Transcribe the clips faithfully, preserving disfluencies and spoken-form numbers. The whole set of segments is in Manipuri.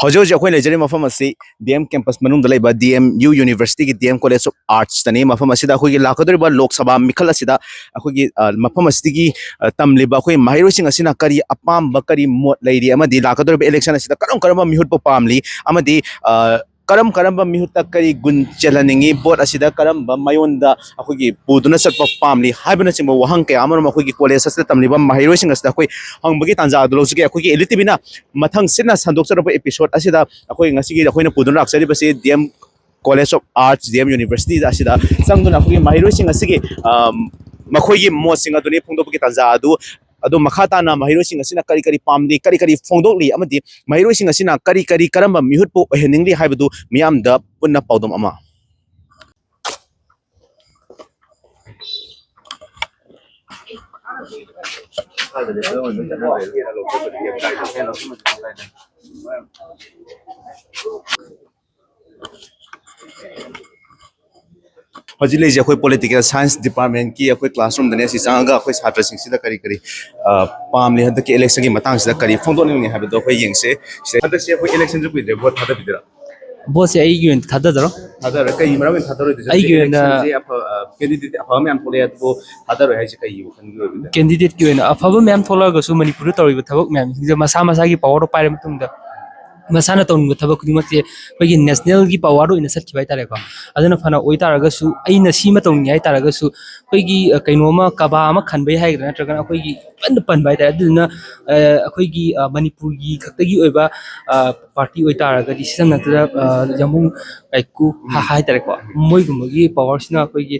ꯍꯧꯖꯤꯛ ꯍꯧꯖꯤꯛ ꯑꯩꯈꯣꯏ ꯂꯩꯖꯔꯤꯕ ꯃꯐꯝ ꯑꯁꯤ ꯗꯤ ꯑꯦꯝ ꯀꯦꯝꯄꯁ ꯃꯅꯨꯡꯗ ꯂꯩꯕ ꯗꯤ ꯑꯦꯝ ꯌꯨ ꯌꯨꯅꯤꯚꯔꯁꯤꯇꯤꯒꯤ ꯗꯤ ꯑꯦꯝ ꯀꯣꯂꯦꯖ ꯑꯣꯐ ꯑꯥꯔꯠꯁꯇꯅꯤ꯫ ꯃꯐꯝ ꯑꯁꯤꯗ ꯑꯩꯈꯣꯏꯒꯤ ꯂꯥꯛꯀꯗꯧꯔꯤꯕ ꯂꯣꯛ ꯁꯚꯥ ꯃꯤꯈꯜ ꯑꯁꯤꯗ ꯑꯩꯈꯣꯏꯒꯤ, ꯑ, ꯃꯐꯝ ꯑꯁꯤꯒꯤ, ꯑ, ꯇꯝꯂꯤꯕ ꯑꯩꯈꯣꯏ ꯃꯍꯩꯔꯣꯏꯁꯤꯡ ꯑꯁꯤꯅ ꯀꯔꯤ ꯑꯄꯥꯝꯕ, ꯀꯔꯤ ꯃꯣꯠ ꯂꯩꯔꯤ, ꯑꯃꯗꯤ ꯂꯥꯛꯀꯗꯧꯔꯤꯕ ꯏꯂꯦꯛꯁꯟ ꯑꯁꯤꯗ ꯀꯔꯝ ꯀꯔꯝꯕ ꯃꯤꯍꯨꯠꯄꯨ ꯄꯥꯝꯂꯤ, ꯑꯃꯗꯤ, ꯑ, ꯀꯔꯝ ꯀꯔꯝꯕ ꯃꯤꯍꯨꯠꯇ ꯀꯔꯤ ꯒꯨꯟ ꯆꯦꯜꯍꯟꯅꯤꯡꯉꯤ, ꯚꯣꯠ ꯑꯁꯤꯗ ꯀꯔꯝꯕ ꯃꯥꯏꯑꯣꯟꯗ ꯑꯩꯈꯣꯏꯒꯤ ꯄꯨꯗꯨꯅ ꯆꯠꯄ ꯄꯥꯝꯂꯤ ꯍꯥꯏꯕꯅꯆꯤꯡꯕ ꯋꯥꯍꯪ ꯀꯌꯥ ꯑꯃꯔꯣꯝ ꯑꯩꯈꯣꯏꯒꯤ ꯀꯣꯂꯦꯖ ꯑꯁꯤꯗ ꯇꯝꯂꯤꯕ ꯃꯍꯩꯔꯣꯏꯁꯤꯡ ꯑꯁꯤꯗ ꯑꯩꯈꯣꯏ ꯍꯪꯕꯒꯤ ꯇꯥꯟꯖꯥ ꯑꯗꯨ ꯂꯧꯖꯒꯦ꯫ ꯑꯩꯈꯣꯏꯒꯤ ꯏꯂꯤꯇꯤꯚꯤꯅ ꯃꯊꯪ ꯁꯤꯠꯅ ꯁꯟꯗꯣꯛꯆꯔꯛꯄ ꯏꯄꯤꯁꯣꯗ ꯑꯁꯤꯗ ꯑꯩꯈꯣꯏ ꯉꯁꯤꯒꯤ ꯑꯩꯈꯣꯏꯅ ꯄꯨꯗꯨꯅ ꯂꯥꯛꯆꯔꯤꯕꯁꯤ D M college of arts, D M ꯌꯨꯅꯤꯚꯔꯁꯤꯇꯤꯗ ꯑꯁꯤꯗ ꯆꯪꯗꯨꯅ ꯑꯩꯈꯣꯏꯒꯤ ꯃꯍꯩꯔꯣꯏꯁꯤꯡ ꯑꯁꯤꯒꯤ, ꯑ, ꯃꯈꯣꯏꯒꯤ ꯃꯣꯠꯁꯤꯡ ꯑꯗꯨꯅꯤ ꯐꯣꯡꯗꯣꯛꯄꯒꯤ ꯇꯥꯟꯖꯥ ꯑꯗꯨ꯫ ꯑꯗꯣ ꯃꯈꯥ ꯇꯥꯅ ꯃꯍꯩꯔꯣꯏꯁꯤꯡ ꯑꯁꯤꯅ ꯀꯔꯤ ꯀꯔꯤ ꯄꯥꯝꯂꯤ, ꯀꯔꯤ ꯀꯔꯤ ꯐꯣꯡꯗꯣꯛꯂꯤ, ꯑꯃꯗꯤ ꯃꯍꯩꯔꯣꯏꯁꯤꯡ ꯑꯁꯤꯅ ꯀꯔꯤ ꯀꯔꯤ ꯀꯔꯝꯕ ꯃꯤꯍꯨꯠꯄꯨ ꯑꯣꯏꯍꯟꯅꯤꯡꯂꯤ ꯍꯥꯏꯕꯗꯨ ꯃꯤꯌꯥꯝꯗ ꯄꯨꯟꯅ ꯄꯥꯎꯗꯝ ꯑꯃ꯫ ꯍꯧꯖꯤꯛ ꯂꯩꯔꯤꯁꯦ ꯑꯩꯈꯣꯏ ꯄꯣꯂꯤꯇꯤꯀꯦꯜ ꯁꯥꯏꯟꯁ ꯗꯤꯄꯥꯔꯠꯃꯦꯟꯀꯤ ꯑꯩꯈꯣꯏ ꯀ꯭ꯂꯥꯁꯔꯨꯝꯗꯅꯦ꯫ ꯁꯤ ꯆꯪꯉꯒ ꯑꯩꯈꯣꯏ ꯁꯥꯇ꯭ꯔꯁꯤꯡꯁꯤꯗ ꯀꯔꯤ ꯀꯔꯤ, ꯑ, ꯄꯥꯝꯂꯤ, ꯍꯟꯗꯛꯀꯤ ꯏꯂꯦꯛꯁꯟꯒꯤ ꯃꯇꯥꯡꯁꯤꯗ ꯀꯔꯤ ꯐꯣꯡꯗꯣꯛꯅꯤꯡꯉꯤ ꯍꯥꯏꯕꯗꯣ ꯑꯩꯈꯣꯏ ꯌꯦꯡꯁꯦ꯫ ꯁꯤꯗ ꯍꯟꯗꯛꯁꯦ ꯑꯩꯈꯣꯏ ꯏꯂꯦꯛꯁꯟꯁꯨ ꯀꯨꯏꯗ꯭ꯔꯦ, ꯚꯣꯠ ꯊꯥꯗꯕꯤꯗꯣꯏꯔꯥ? ꯚꯣꯠꯁꯦ ꯑꯩꯒꯤ ꯑꯣꯏꯅ ꯊꯥꯗꯗꯔꯣ꯫ ꯊꯥꯗꯔꯣꯏ꯫ ꯀꯩ ꯃꯔꯝꯒꯤ ꯊꯥꯗꯔꯣꯏꯗꯣꯏꯁꯦ? ꯑꯩꯒꯤ ꯍꯧꯖꯤꯛ ꯑꯣꯏꯅ ꯏꯂꯦꯛꯁꯟꯁꯦ ꯑꯐ-, ꯑ, ꯀꯦꯟꯗꯤꯗꯦꯠ ꯑꯐꯕ ꯃꯌꯥꯝ ꯊꯣꯛꯂꯛꯑꯦ, ꯑꯗꯨꯕꯨ ꯊꯥꯗꯔꯣꯏ ꯍꯥꯏꯁꯦ ꯀꯩꯒꯤ ꯋꯥꯈꯜꯒꯤ ꯑꯣꯏꯕ? ꯀꯦꯟꯗꯤꯗꯦꯠꯀꯤ ꯑꯣꯏꯅ ꯑꯐꯕ ꯃꯌꯥꯝ ꯊꯣꯛꯂꯛꯑꯒꯁꯨ ꯃꯅꯤꯄꯨꯔꯗ ꯇꯧꯔꯤꯕ ꯊꯕꯛ ꯃꯌꯥꯝꯁꯤꯡꯁꯦ ꯃꯁꯥ ꯃꯁꯥꯒꯤ ꯄꯋꯥꯔꯗꯣ ꯄꯥꯏꯔ ꯃꯇꯨꯡꯗ ꯃꯁꯥꯅ ꯇꯧꯅꯤꯡꯕ ꯊꯕꯛ ꯈꯨꯗꯤꯡꯃꯛꯁꯦ ꯑꯩꯈꯣꯏꯒꯤ ꯅꯦꯁꯅꯦꯜꯒꯤ ꯄꯋꯥꯔꯗ ꯑꯣꯏꯅ ꯆꯠꯈꯤꯕ ꯍꯥꯏꯇꯥꯔꯦꯀꯣ꯫ ꯑꯗꯨꯅ ꯐꯅ ꯑꯣꯏꯇꯥꯔꯒꯁꯨ, ꯑꯩꯅ ꯁꯤꯃ ꯇꯧꯅꯤꯡꯉꯦ ꯍꯥꯏꯇꯥꯔꯒꯁꯨ, ꯑꯩꯈꯣꯏꯒꯤ, ꯑ, ꯀꯩꯅꯣꯝꯃ ꯀꯕꯥ ꯑꯃ ꯈꯟꯕꯩ ꯍꯥꯏꯒꯗ꯭ꯔꯥ, ꯅꯠꯇ꯭ꯔꯒꯅ ꯑꯩꯈꯣꯏꯒꯤ ꯄꯟꯗ ꯄꯟꯕ ꯍꯥꯏꯇꯥꯔꯦ꯫ ꯑꯗꯨꯗꯨꯅ, ꯑ, ꯑꯩꯈꯣꯏꯒꯤ, ꯑ, ꯃꯅꯤꯄꯨꯔꯒꯤ ꯈꯛꯇꯒꯤ ꯑꯣꯏꯕ, ꯑ, ꯄꯥꯔꯇꯤ ꯑꯣꯏꯇꯥꯔꯒꯗꯤ, ꯁꯝꯅ ꯍꯥꯏꯔꯕꯗ, ꯑ, ꯌꯥꯝꯕꯨꯡ ꯀꯥꯏꯀꯨ ꯍꯥ-, ꯎꯝ꯫ ꯍꯥꯏꯇꯥꯔꯦꯀꯣ, ꯃꯣꯏꯒꯨꯝꯕꯒꯤ ꯄꯋꯥꯔꯁꯤꯅ ꯑꯩꯈꯣꯏꯒꯤ,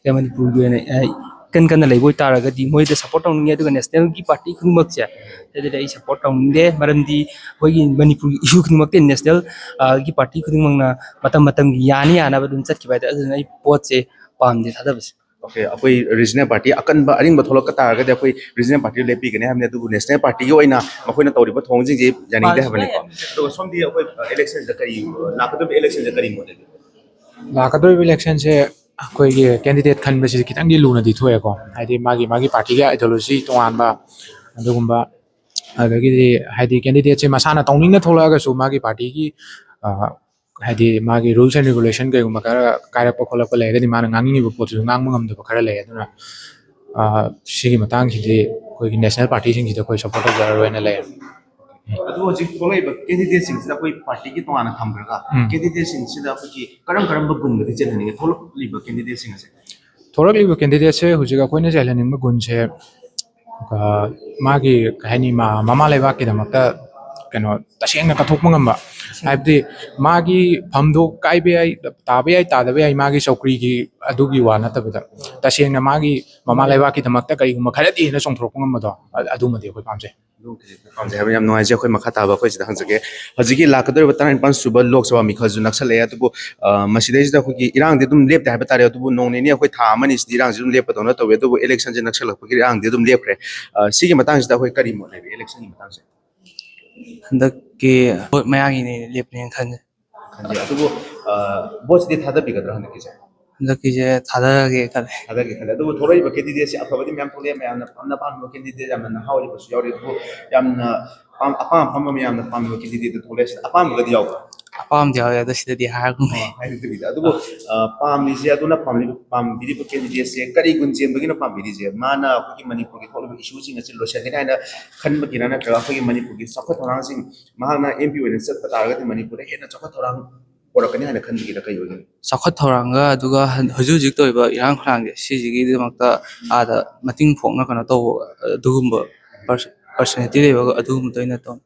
ꯑ, ꯃꯅꯤꯄꯨꯔꯒꯤ ꯑꯣꯏꯅ, ꯑ, ꯏꯀꯟ ꯀꯟꯅ ꯂꯩꯕ ꯑꯣꯏꯇꯥꯔꯒꯗꯤ, ꯃꯣꯏꯗ ꯁꯞꯄꯣꯔꯠ ꯇꯧꯅꯤꯡꯉꯦ꯫ ꯑꯗꯨꯒ ꯅꯦꯁꯅꯦꯜꯒꯤ ꯄꯥꯔꯇꯤ ꯈꯨꯗꯤꯡꯃꯛꯁꯦ, ꯁꯤꯗꯗꯤ ꯑꯩ ꯁꯞꯄꯣꯔꯠ ꯇꯧꯅꯤꯡꯗꯦ꯫ ꯃꯔꯝꯗꯤ ꯑꯩꯈꯣꯏꯒꯤ ꯃꯅꯤꯄꯨꯔꯒꯤ ꯏꯁꯨ ꯈꯨꯗꯤꯡꯃꯛꯇꯤ ꯅꯦꯁꯅꯦꯜ, ꯑ, ꯒꯤ ꯄꯥꯔꯇꯤ ꯈꯨꯗꯤꯡꯃꯛꯅ ꯃꯇꯝ ꯃꯇꯝꯒꯤ ꯌꯥꯅ ꯌꯥꯅꯕ ꯑꯗꯨꯝ ꯆꯠꯈꯤꯕ ꯍꯥꯏꯇꯥꯔꯦ꯫ ꯑꯗꯨꯅ ꯑꯩ ꯄꯣꯠꯁꯦ ꯄꯥꯝꯗꯦ ꯊꯥꯗꯕꯁꯦ꯫ ꯑꯣꯀꯦ, ꯑꯩꯈꯣꯏ ꯔꯤꯖꯅꯦꯜ ꯄꯥꯔꯇꯤ ꯑꯀꯟꯕ ꯑꯔꯤꯡꯕ ꯊꯣꯛꯂꯛꯄ ꯇꯥꯔꯒꯗꯤ ꯑꯩꯈꯣꯏ ꯔꯤꯖꯅꯦꯜ ꯄꯥꯔꯇꯤꯗ ꯂꯦꯞꯄꯤꯒꯅꯤ ꯍꯥꯏꯕꯅꯤ, ꯑꯗꯨꯕꯨ ꯅꯦꯁꯅꯦꯜ ꯄꯥꯔꯇꯤꯒꯤ ꯑꯣꯏꯅ ꯃꯈꯣꯏꯅ ꯇꯧꯔꯤꯕ ꯊꯧꯑꯣꯡꯁꯤꯡꯁꯤ ꯌꯥꯅꯤꯡꯗꯦ ꯍꯥꯏꯕꯅꯤꯀꯣ꯫ ꯑꯗꯨꯒ ꯁꯣꯝꯗꯤ ꯑꯩꯈꯣꯏ, ꯑ, ꯏꯂꯦꯛꯁꯟꯁꯤꯗ ꯀꯔꯤ, ꯂꯥꯛꯀꯗꯧꯔꯤꯕ ꯏꯂꯦꯛꯁꯟꯁꯤꯗ ꯀꯔꯤ ꯃꯣꯠ ꯂꯩꯒꯦ? ꯂꯥꯛꯀꯗꯧꯔꯤꯕ ꯏꯂꯦꯛꯁꯟꯁꯦ ꯑꯩꯈꯣꯏꯒꯤ ꯀꯦꯟꯗꯤꯗꯦꯠ ꯈꯟꯕꯁꯤꯗꯤ ꯈꯤꯇꯪꯗꯤ ꯂꯨꯅꯗꯤ ꯊꯣꯛꯑꯦꯀꯣ꯫ ꯍꯥꯏꯗꯤ ꯃꯥꯒꯤ, ꯃꯥꯒꯤ ꯄꯥꯔꯇꯤꯒꯤ ꯑꯥꯏꯗꯤꯌꯣꯂꯣꯖꯤ ꯇꯣꯉꯥꯟꯕ, ꯑꯗꯨꯒꯨꯝꯕ ꯑꯗꯒꯤꯗꯤ ꯍꯥꯏꯗꯤ ꯀꯦꯟꯗꯤꯗꯦꯠꯁꯦ ꯃꯁꯥꯅ ꯇꯧꯅꯤꯡꯅ ꯊꯣꯛꯂꯛꯑꯒꯁꯨ ꯃꯥꯒꯤ ꯄꯥꯔꯇꯤꯒꯤ ꯍꯥꯏꯗꯤ ꯃꯥꯒꯤ ꯔꯨꯜꯁ ꯑꯦꯟ ꯔꯤꯒꯨꯂꯦꯁꯟ ꯀꯩꯒꯨꯝꯕ ꯈꯔ ꯀꯥꯏꯔꯛꯄ ꯈꯣꯠꯂꯛꯄ ꯂꯩꯔꯒꯗꯤ ꯃꯥꯅ ꯉꯥꯡꯅꯤꯡꯉꯤꯕ ꯄꯣꯠꯇꯨꯁꯨ ꯉꯥꯡꯕ ꯉꯝꯗꯕ ꯈꯔ ꯂꯩ꯫ ꯑꯗꯨꯅ ꯁꯤꯒꯤ ꯃꯇꯥꯡꯁꯤꯗꯤ ꯑꯩꯈꯣꯏꯒꯤ ꯅꯦꯁꯅꯦꯜ ꯄꯥꯔꯇꯤꯁꯤꯡꯁꯤꯗ ꯑꯩꯈꯣꯏ ꯁꯞꯄꯣꯔꯠ ꯇꯧꯖꯔꯔꯣꯏꯅ ꯂꯩꯔꯦ꯫ ꯑꯗꯨ ꯍꯧꯖꯤꯛ ꯊꯣꯛꯂꯛꯏꯕ ꯀꯦꯟꯗꯤꯗꯦꯠꯁꯤꯡꯁꯤꯗ ꯑꯩꯈꯣꯏ ꯄꯥꯔꯇꯤꯒꯤ ꯇꯣꯉꯥꯟꯅ ꯊꯝꯈ꯭ꯔꯒ ꯀꯦꯟꯗꯤꯗꯦꯠꯁꯤꯡꯁꯤꯗ ꯑꯩꯈꯣꯏꯒꯤ ꯀꯔꯝ ꯀꯔꯝꯕ ꯒꯨꯟꯒꯗꯤ ꯆꯦꯜꯍꯟꯅꯤꯡꯉꯤ ꯊꯣꯛꯂꯛꯂꯤꯕ ꯀꯦꯟꯗꯤꯗꯦꯠꯁꯤꯡ ꯑꯁꯦ? ꯊꯣꯔꯛꯂꯤꯕ ꯀꯦꯟꯗꯤꯗꯦꯠꯁꯦ ꯍꯧꯖꯤꯛ ꯑꯩꯈꯣꯏꯅ ꯆꯦꯜꯍꯟꯅꯤꯡꯕ ꯒꯨꯟꯁꯦ ꯃꯥꯒꯤ ꯀꯩ ꯍꯥꯏꯅꯤ, ꯃꯃꯥ ꯂꯩꯕꯥꯛꯀꯤꯗꯃꯛꯇ ꯀꯩꯅꯣ ꯇꯁꯦꯡꯅ ꯀꯠꯊꯣꯛꯄ ꯉꯝꯕ, ꯍꯥꯏꯕꯗꯤ ꯃꯥꯒꯤ ꯐꯝꯗꯣ ꯀꯥꯏꯕ ꯌꯥꯏ, ꯇꯥꯕ ꯌꯥꯏ, ꯇꯥꯗꯕ ꯌꯥꯏ, ꯃꯥꯒꯤ ꯆꯧꯀ꯭ꯔꯤꯒꯤ ꯑꯗꯨꯒꯤ ꯋꯥ ꯅꯠꯇꯕꯤꯗ ꯇꯁꯦꯡꯅ ꯃꯥꯒꯤ ꯃꯃꯥ ꯂꯩꯕꯥꯛꯀꯤꯗꯃꯛꯇ ꯀꯔꯤꯒꯨꯝꯕ ꯈꯔꯗꯤ ꯍꯦꯟꯅ ꯆꯣꯡꯊꯣꯔꯛꯄ ꯉꯝꯕꯗꯣ, ꯑꯗꯨꯃꯗꯤ ꯑꯩꯈꯣꯏ ꯄꯥꯝꯖꯩ꯫ ꯄꯥꯝꯖꯩ ꯍꯥꯏꯕ ꯌꯥꯝ ꯅꯨꯡꯉꯥꯏꯖꯩ꯫ ꯑꯩꯈꯣꯏ ꯃꯈꯥ ꯇꯥꯕ ꯑꯩꯈꯣꯏ ꯁꯤꯗ ꯍꯪꯖꯒꯦ꯫ ꯍꯧꯖꯤꯛꯀꯤ ꯂꯥꯛꯀꯗꯧꯔꯤꯕ ꯇꯔꯥꯅꯤꯄꯥꯟ ꯁꯨꯕ ꯂꯣꯛ ꯁꯚꯥ ꯃꯤꯈꯜꯁꯨ ꯅꯛꯁꯜꯂꯛꯑꯦ, ꯑꯗꯨꯕꯨ ꯃꯁꯤꯗꯩꯁꯤꯗ ꯑꯩꯈꯣꯏꯒꯤ ꯏꯔꯥꯡꯗꯤ ꯑꯗꯨꯝ ꯂꯦꯞꯇꯦ ꯍꯥꯏꯕ ꯇꯥꯔꯦ꯫ ꯑꯗꯨꯕꯨ ꯅꯣꯡ ꯅꯤꯅꯤ ꯑꯩꯈꯣꯏ ꯊꯥ ꯑꯃꯅꯤ ꯁꯤꯗꯤ ꯏꯔꯥꯡꯁꯤ ꯑꯗꯨꯝ ꯂꯦꯞꯄꯗꯧꯅ ꯇꯧꯋꯦ, ꯑꯗꯨꯕꯨ ꯏꯂꯦꯛꯁꯟꯁꯦ ꯅꯛꯁꯜꯂꯛꯄꯒꯤ ꯏꯔꯥꯡꯗꯤ ꯑꯗꯨꯝ ꯂꯦꯞꯈ꯭ꯔꯦ꯫ ꯁꯤꯒꯤ ꯃꯇꯥꯡꯁꯤꯗ ꯑꯩꯈꯣꯏ ꯀꯔꯤ ꯃꯣꯠ ꯂꯩꯕꯤ ꯏꯂꯦꯛꯁꯟꯒꯤ ꯃꯇꯥꯡꯁꯦ? ꯍꯟꯗꯛꯀꯤ ꯚꯣꯠ ꯃꯌꯥꯒꯤꯅꯦ ꯂꯦꯞꯄꯅꯦꯅ ꯈꯟꯖꯩ꯫ ꯈꯟꯖꯩ꯫ ꯑꯗꯨꯕꯨ ꯚꯣꯠꯁꯤꯗꯤ ꯊꯥꯗꯕꯤꯒꯗ꯭ꯔꯥ ꯍꯟꯗꯛꯀꯤꯁꯦ? ꯍꯟꯗꯛꯀꯤꯁꯦ ꯊꯥꯗꯔꯒꯦ ꯈꯜꯂꯦ꯫ ꯊꯥꯗꯒꯦ ꯈꯜꯂꯦ꯫ ꯑꯗꯨꯕꯨ ꯊꯣꯛꯂꯛꯏꯕ ꯀꯦꯟꯗꯤꯗꯦꯠꯁꯤ ꯑꯐꯕꯗꯤ ꯃꯌꯥꯝ ꯊꯣꯛꯂꯛꯑꯦ꯫ ꯃꯌꯥꯝꯅ ꯄꯥꯝꯅ ꯄꯥꯝꯅꯕ ꯀꯦꯟꯗꯤꯗꯦꯠ ꯌꯥꯝꯅ ꯅꯍꯥ ꯑꯣꯏꯔꯤꯕꯁꯨ ꯌꯥꯎꯔꯤ꯫ ꯑꯗꯨꯕꯨ ꯌꯥꯝꯅ ꯑꯄꯥꯝ ꯑꯄꯥꯝ ꯑꯄꯥꯝꯕ ꯃꯌꯥꯝꯅ ꯄꯥꯝꯃꯤꯕ ꯀꯦꯟꯗꯤꯗꯦꯠꯇꯨ ꯊꯣꯛꯂꯛꯑꯦ꯫ ꯁꯤꯗ ꯑꯄꯥꯝꯕꯒꯗꯤ ꯌꯥꯎꯕ꯭ꯔꯥ? ꯑꯄꯥꯝꯕꯗꯤ ꯌꯥꯎꯋꯦ, ꯑꯗꯣ ꯁꯤꯗꯗꯤ ꯍꯥꯏꯔꯒꯨꯝꯒꯦ꯫ ꯍꯥꯏꯕꯤꯗꯕꯤꯗ꯫ ꯑꯗꯨꯕꯨ ꯄꯥꯝꯃꯤꯁꯦ, ꯑꯗꯨꯅ ꯄꯥꯝꯕꯤꯔꯤꯕ ꯀꯦꯟꯗꯤꯗꯦꯠꯁꯦ ꯀꯔꯤ ꯒꯨꯟ ꯆꯦꯟꯕꯒꯤꯅꯣ ꯄꯥꯝꯕꯤꯔꯤꯁꯦ? ꯃꯥꯅ ꯑꯩꯈꯣꯏꯒꯤ ꯃꯅꯤꯄꯨꯔꯒꯤ ꯊꯣꯛꯂꯤꯕ ꯏꯁꯨꯁꯤꯡ ꯑꯁꯤ ꯂꯣꯏꯁꯤꯟꯒꯅꯤ ꯍꯥꯏꯅ ꯈꯟꯕꯒꯤꯔ, ꯅꯠꯇ꯭ꯔꯒ ꯑꯩꯈꯣꯏꯒꯤ ꯃꯅꯤꯄꯨꯔꯒꯤ ꯆꯥꯎꯈꯠ ꯊꯧꯔꯥꯡꯁꯤꯡ ꯃꯍꯥꯛꯅ ꯑꯦꯝ ꯄꯤ ꯑꯣꯏꯅ ꯆꯠꯄ ꯇꯥꯔꯒꯗꯤ ꯃꯅꯤꯄꯨꯔꯗ ꯍꯦꯟꯅ ꯆꯥꯎꯈꯠ ꯊꯧꯔꯥꯡ ꯄꯨꯔꯛꯀꯅꯤ ꯍꯥꯏꯅ ꯈꯟꯕꯒꯤꯔ, ꯀꯩ ꯑꯣꯏꯒꯅꯤ? ꯆꯥꯎꯈꯠ ꯊꯧꯔꯥꯡꯒ ꯑꯗꯨꯒ ꯍꯧꯖꯤꯛ ꯍꯧꯖꯤꯛ ꯇꯧꯔꯤꯕ ꯏꯔꯥꯡ ꯈꯔꯥꯡꯁꯦ ꯁꯤꯁꯤꯒꯤꯗꯃꯛꯇ ꯑꯥꯗ ꯃꯇꯤꯡ ꯐꯣꯡꯅ ꯀꯩꯅꯣ ꯇꯧꯕ ꯑꯗꯨꯒꯨꯝꯕ ꯄꯔꯁꯅꯦꯂꯤꯇꯤ ꯂꯩꯕ ꯑꯗꯨꯒꯨꯝꯕꯗ ꯑꯣꯏꯅ ꯇꯧ꯫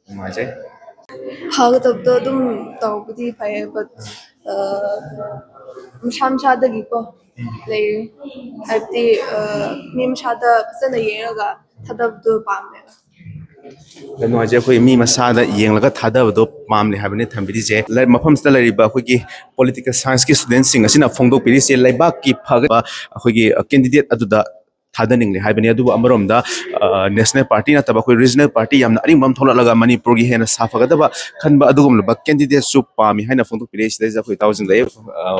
ꯅꯨꯡꯉꯥꯏꯖꯩ꯫ ꯐꯒꯗꯕꯗꯣ ꯑꯗꯨꯝ ꯇꯧꯕꯗꯤ ꯐꯩꯌꯦ, but ꯃꯁꯥ ꯃꯁꯥꯗꯒꯤꯀꯣ ꯂꯩꯔꯦ꯫ ꯍꯥꯏꯕꯗꯤ ꯃꯤ ꯃꯁꯥꯗ ꯐꯖꯅ ꯌꯦꯡꯉꯒ ꯊꯥꯗꯕꯗꯣ ꯄꯥꯝꯃꯦꯕ꯫ ꯀꯩꯅꯣ ꯍꯥꯏꯁꯦ, ꯑꯩꯈꯣꯏ ꯃꯤ ꯃꯁꯥꯗ ꯌꯦꯡꯂꯒ ꯊꯥꯗꯕꯗꯣ ꯄꯥꯝꯂꯦ ꯍꯥꯏꯕꯅꯤ ꯊꯝꯕꯤꯔꯤꯁꯦ꯫ ꯂꯩ-, ꯃꯐꯝꯁꯤꯗ ꯂꯩꯔꯤꯕ ꯑꯩꯈꯣꯏꯒꯤ ꯄꯣꯂꯤꯇꯤꯀꯦꯜ ꯁꯥꯏꯟꯁꯀꯤ ꯁ꯭ꯇꯨꯗꯦꯟꯁꯤꯡ ꯑꯁꯤꯅ ꯐꯣꯡꯗꯣꯛꯄꯤꯔꯤꯁꯦ꯫ ꯂꯩꯕꯥꯛꯀꯤ ꯐꯒꯠꯄ ꯑꯩꯈꯣꯏꯒꯤ ꯀꯦꯟꯗꯤꯗꯦꯠ ꯑꯗꯨꯗ ꯊꯥꯗꯅꯤꯡꯂꯦ ꯍꯥꯏꯕꯅꯤ꯫ ꯑꯗꯨꯕꯨ ꯑꯃꯔꯣꯝꯗ ꯅꯦꯁꯅꯦꯜ ꯄꯥꯔꯇꯤ ꯅꯠꯇꯕ ꯑꯩꯈꯣꯏ ꯔꯤꯖꯅꯦꯜ ꯄꯥꯔꯇꯤ ꯌꯥꯝꯅ ꯑꯔꯤꯡꯕ ꯑꯃ ꯊꯣꯛꯂꯛꯂꯒ ꯃꯅꯤꯄꯨꯔꯒꯤ ꯍꯦꯟꯅ ꯁꯥꯐꯒꯗꯕ ꯈꯟꯕ ꯑꯗꯨꯒꯨꯝꯂꯕ ꯀꯦꯟꯗꯤꯗꯦꯠꯁꯨ ꯄꯥꯝꯃꯤ ꯍꯥꯏꯅ ꯐꯣꯡꯗꯣꯛꯄꯤꯔꯛꯏ꯫ ꯁꯤꯗꯩꯁꯤꯗ ꯑꯩꯈꯣꯏ ꯏꯇꯥꯎꯁꯤꯡꯗ ꯑꯩ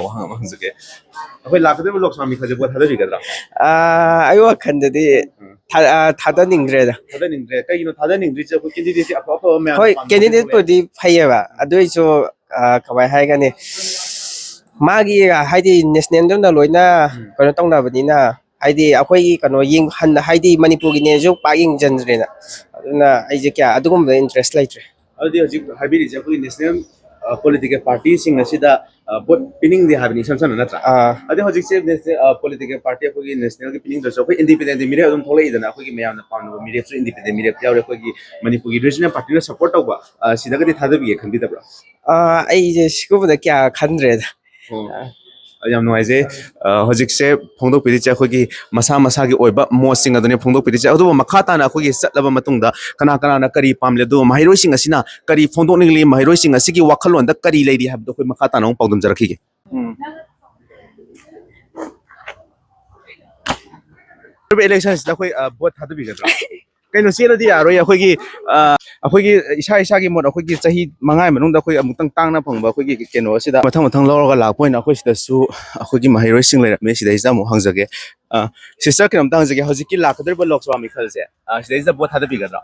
ꯋꯥꯍꯪ ꯑꯃ ꯍꯪꯖꯒꯦ꯫ ꯑꯩꯈꯣꯏ ꯂꯥꯛꯀꯗꯧꯔꯤꯕ ꯂꯣꯛ ꯁꯚꯥ ꯃꯤꯈꯜꯁꯦ ꯚꯣꯠ ꯊꯥꯗꯕꯤꯒꯗ꯭ꯔꯥ? ꯑꯥ, ꯑꯩ ꯋꯥꯈꯜꯗꯗꯤ ꯎꯝ꯫ ꯊꯥ- ꯑꯥ, ꯊꯥꯗꯅꯤꯡꯗ꯭ꯔꯦꯗ꯫ ꯊꯥꯗꯅꯤꯡꯗ꯭ꯔꯦ꯫ ꯀꯩꯒꯤꯅꯣ ꯊꯥꯗꯅꯤꯡꯗ꯭ꯔꯤꯁꯦ? ꯑꯩꯈꯣꯏ ꯀꯦꯟꯗꯤꯗꯦꯠꯁꯦ ꯑꯐ ꯑꯐꯕ ꯃꯌꯥꯝ ꯍꯣꯏ, ꯄꯥꯝꯅꯕ ꯀꯦꯟꯗꯤꯗꯦꯠꯄꯨꯗꯤ ꯐꯩꯌꯦꯕ, ꯑꯗꯨ ꯑꯣꯏꯁꯨ, ꯑꯥ, ꯀꯃꯥꯏ ꯍꯥꯏꯒꯅꯤ, ꯃꯥꯒꯤ ꯍꯥꯏꯗꯤ ꯅꯦꯁꯅꯦꯜꯗꯧꯅ ꯂꯣꯏꯅ ꯎꯝ꯫ ꯀꯩꯅꯣ ꯇꯧꯅꯕꯅꯤꯅ, ꯍꯥꯏꯗꯤ ꯑꯩꯈꯣꯏꯒꯤ ꯀꯩꯅꯣ ꯌꯦꯡ- ꯍꯟꯅ ꯍꯥꯏꯗꯤ ꯃꯅꯤꯄꯨꯔꯒꯤ ꯅꯦꯁꯁꯨ ꯄꯥꯛ ꯌꯦꯡꯁꯤꯟꯗ꯭ꯔꯦꯅ, ꯑꯗꯨꯅ ꯑꯩꯁꯦ ꯀꯌꯥ ꯑꯗꯨꯒꯨꯝꯕꯗ ꯏꯟꯇꯔꯦꯁ ꯂꯩꯇ꯭ꯔꯦ꯫ ꯑꯗꯨꯗꯤ ꯍꯧꯖꯤꯛ ꯍꯥꯏꯕꯤꯔꯤꯁꯦ ꯑꯩꯈꯣꯏꯒꯤ ꯅꯦꯁꯅꯦꯜ, ꯑ, ꯄꯣꯂꯤꯇꯤꯀꯦꯜ ꯄꯥꯔꯇꯤꯁꯤꯡ ꯑꯁꯤꯗ, ꯑ, ꯚꯣꯠ ꯄꯤꯅꯤꯡꯗꯦ ꯍꯥꯏꯕꯅꯤ ꯏꯁꯝ ꯁꯝꯅ, ꯅꯠꯇ꯭ꯔꯥ? ꯑꯥ꯫ ꯑꯗꯩ ꯍꯧꯖꯤꯛꯁꯦ ꯅꯦꯁꯅꯦꯜ, ꯑ, ꯄꯣꯂꯤꯇꯤꯀꯦꯜ ꯄꯥꯔꯇꯤ ꯑꯩꯈꯣꯏꯒꯤ ꯅꯦꯁꯅꯦꯜꯒꯤ ꯄꯤꯅꯤꯡꯗ꯭ꯔꯁꯨ ꯑꯩꯈꯣꯏ ꯏꯟꯗꯤꯄꯦꯟꯗꯦꯟꯗꯤ ꯃꯤꯔꯦꯞ ꯑꯗꯨꯝ ꯊꯣꯛꯂꯛꯏꯗꯅ, ꯑꯩꯈꯣꯏꯒꯤ ꯃꯌꯥꯝꯅ ꯄꯥꯝꯅꯕ ꯃꯤꯔꯦꯞꯁꯨ ꯏꯟꯗꯤꯄꯦꯟꯗꯦꯟ ꯃꯤꯔꯦꯞ ꯌꯥꯎꯔꯦ, ꯑꯩꯈꯣꯏꯒꯤ ꯃꯅꯤꯄꯨꯔꯒꯤ ꯔꯤꯖꯅꯦꯜ ꯄꯥꯔꯇꯤꯅ ꯁꯄꯣꯔꯠ ꯇꯧꯕ, ꯑ, ꯁꯤꯗꯒꯗꯤ ꯊꯥꯗꯕꯤꯒꯦ ꯈꯟꯕꯤꯗꯕ꯭ꯔꯥ? ꯑꯥ, ꯑꯩꯁꯦ ꯁꯤꯒꯨꯝꯕꯗ ꯀꯌꯥ ꯈꯟꯗ꯭ꯔꯦꯗ꯫ ꯑꯣ꯫ ꯑ, ꯌꯥꯝ ꯅꯨꯡꯉꯥꯏꯖꯩ꯫ ꯑ, ꯍꯧꯖꯤꯛꯁꯦ ꯐꯣꯡꯗꯣꯛꯄꯤꯔꯤꯁꯦ ꯑꯩꯈꯣꯏꯒꯤ ꯃꯁꯥ ꯃꯁꯥꯒꯤ ꯑꯣꯏꯕ ꯃꯣꯠꯁꯤꯡ ꯑꯗꯨꯅꯤ ꯐꯣꯡꯗꯣꯛꯄꯤꯔꯤꯁꯦ꯫ ꯑꯗꯨꯕꯨ ꯃꯈꯥ ꯇꯥꯅ ꯑꯩꯈꯣꯏꯒꯤ ꯆꯠꯂꯕ ꯃꯇꯨꯡꯗ ꯀꯅꯥ ꯀꯅꯥꯅ ꯀꯔꯤ ꯄꯥꯝꯂꯤ, ꯑꯗꯨꯒ ꯃꯍꯩꯔꯣꯏꯁꯤꯡ ꯑꯁꯤꯅ ꯀꯔꯤ ꯐꯣꯡꯗꯣꯛꯅꯤꯡꯂꯤ, ꯃꯍꯩꯔꯣꯏꯁꯤꯡ ꯑꯁꯤꯒꯤ ꯋꯥꯈꯜꯂꯣꯟꯗ ꯀꯔꯤ ꯂꯩꯔꯤ ꯍꯥꯏꯕꯗꯣ ꯑꯩꯈꯣꯏ ꯃꯈꯥ ꯇꯥꯅ ꯑꯃꯨꯛ ꯄꯥꯎꯗꯝꯖꯔꯛꯈꯤꯒꯦ꯫ ꯎꯝ꯫ ꯏꯂꯦꯛꯁꯟꯁꯤꯗ ꯑꯩꯈꯣꯏ, ꯑ, ꯚꯣꯠ ꯊꯥꯗꯕꯤꯒꯗ꯭ꯔꯥ? ꯀꯩꯅꯣ, ꯆꯦꯜꯂꯗꯤ ꯌꯥꯔꯣꯏ꯫ ꯑꯩꯈꯣꯏꯒꯤ, ꯑ, ꯑꯩꯈꯣꯏꯒꯤ ꯏꯁꯥ ꯏꯁꯥꯒꯤ ꯃꯣꯠ, ꯑꯩꯈꯣꯏꯒꯤ ꯆꯍꯤ ꯃꯉꯥꯒꯤ ꯃꯅꯨꯡꯗ ꯑꯩꯈꯣꯏ ꯑꯃꯨꯛꯇꯪ ꯇꯥꯡꯅ ꯐꯪꯕ ꯑꯩꯈꯣꯏꯒꯤ ꯀꯩꯅꯣ ꯑꯁꯤꯗ ꯃꯊꯪ ꯃꯊꯪ ꯂꯧꯔꯒ ꯂꯥꯛꯄ ꯑꯣꯏꯅ ꯑꯩꯈꯣꯏ ꯁꯤꯗꯁꯨ ꯑꯩꯈꯣꯏꯒꯤ ꯃꯍꯩꯔꯣꯏꯁꯤꯡ ꯂꯩꯔꯝꯃꯦ꯫ ꯁꯤꯗꯩꯁꯤꯗ ꯑꯃꯨꯛ ꯍꯪꯖꯒꯦ꯫ ꯑ, ꯁꯤꯁꯇꯔ, ꯀꯩꯅꯣꯝꯇ ꯍꯪꯖꯒꯦ꯫ ꯍꯧꯖꯤꯛꯀꯤ ꯂꯥꯛꯀꯗꯧꯔꯤꯕ ꯂꯣꯛ ꯁꯚꯥ ꯃꯤꯈꯜꯁꯦ, ꯑ, ꯁꯤꯗꯩꯁꯤꯗ ꯚꯣꯠ ꯊꯥꯗꯕꯤꯒꯗ꯭ꯔꯥ?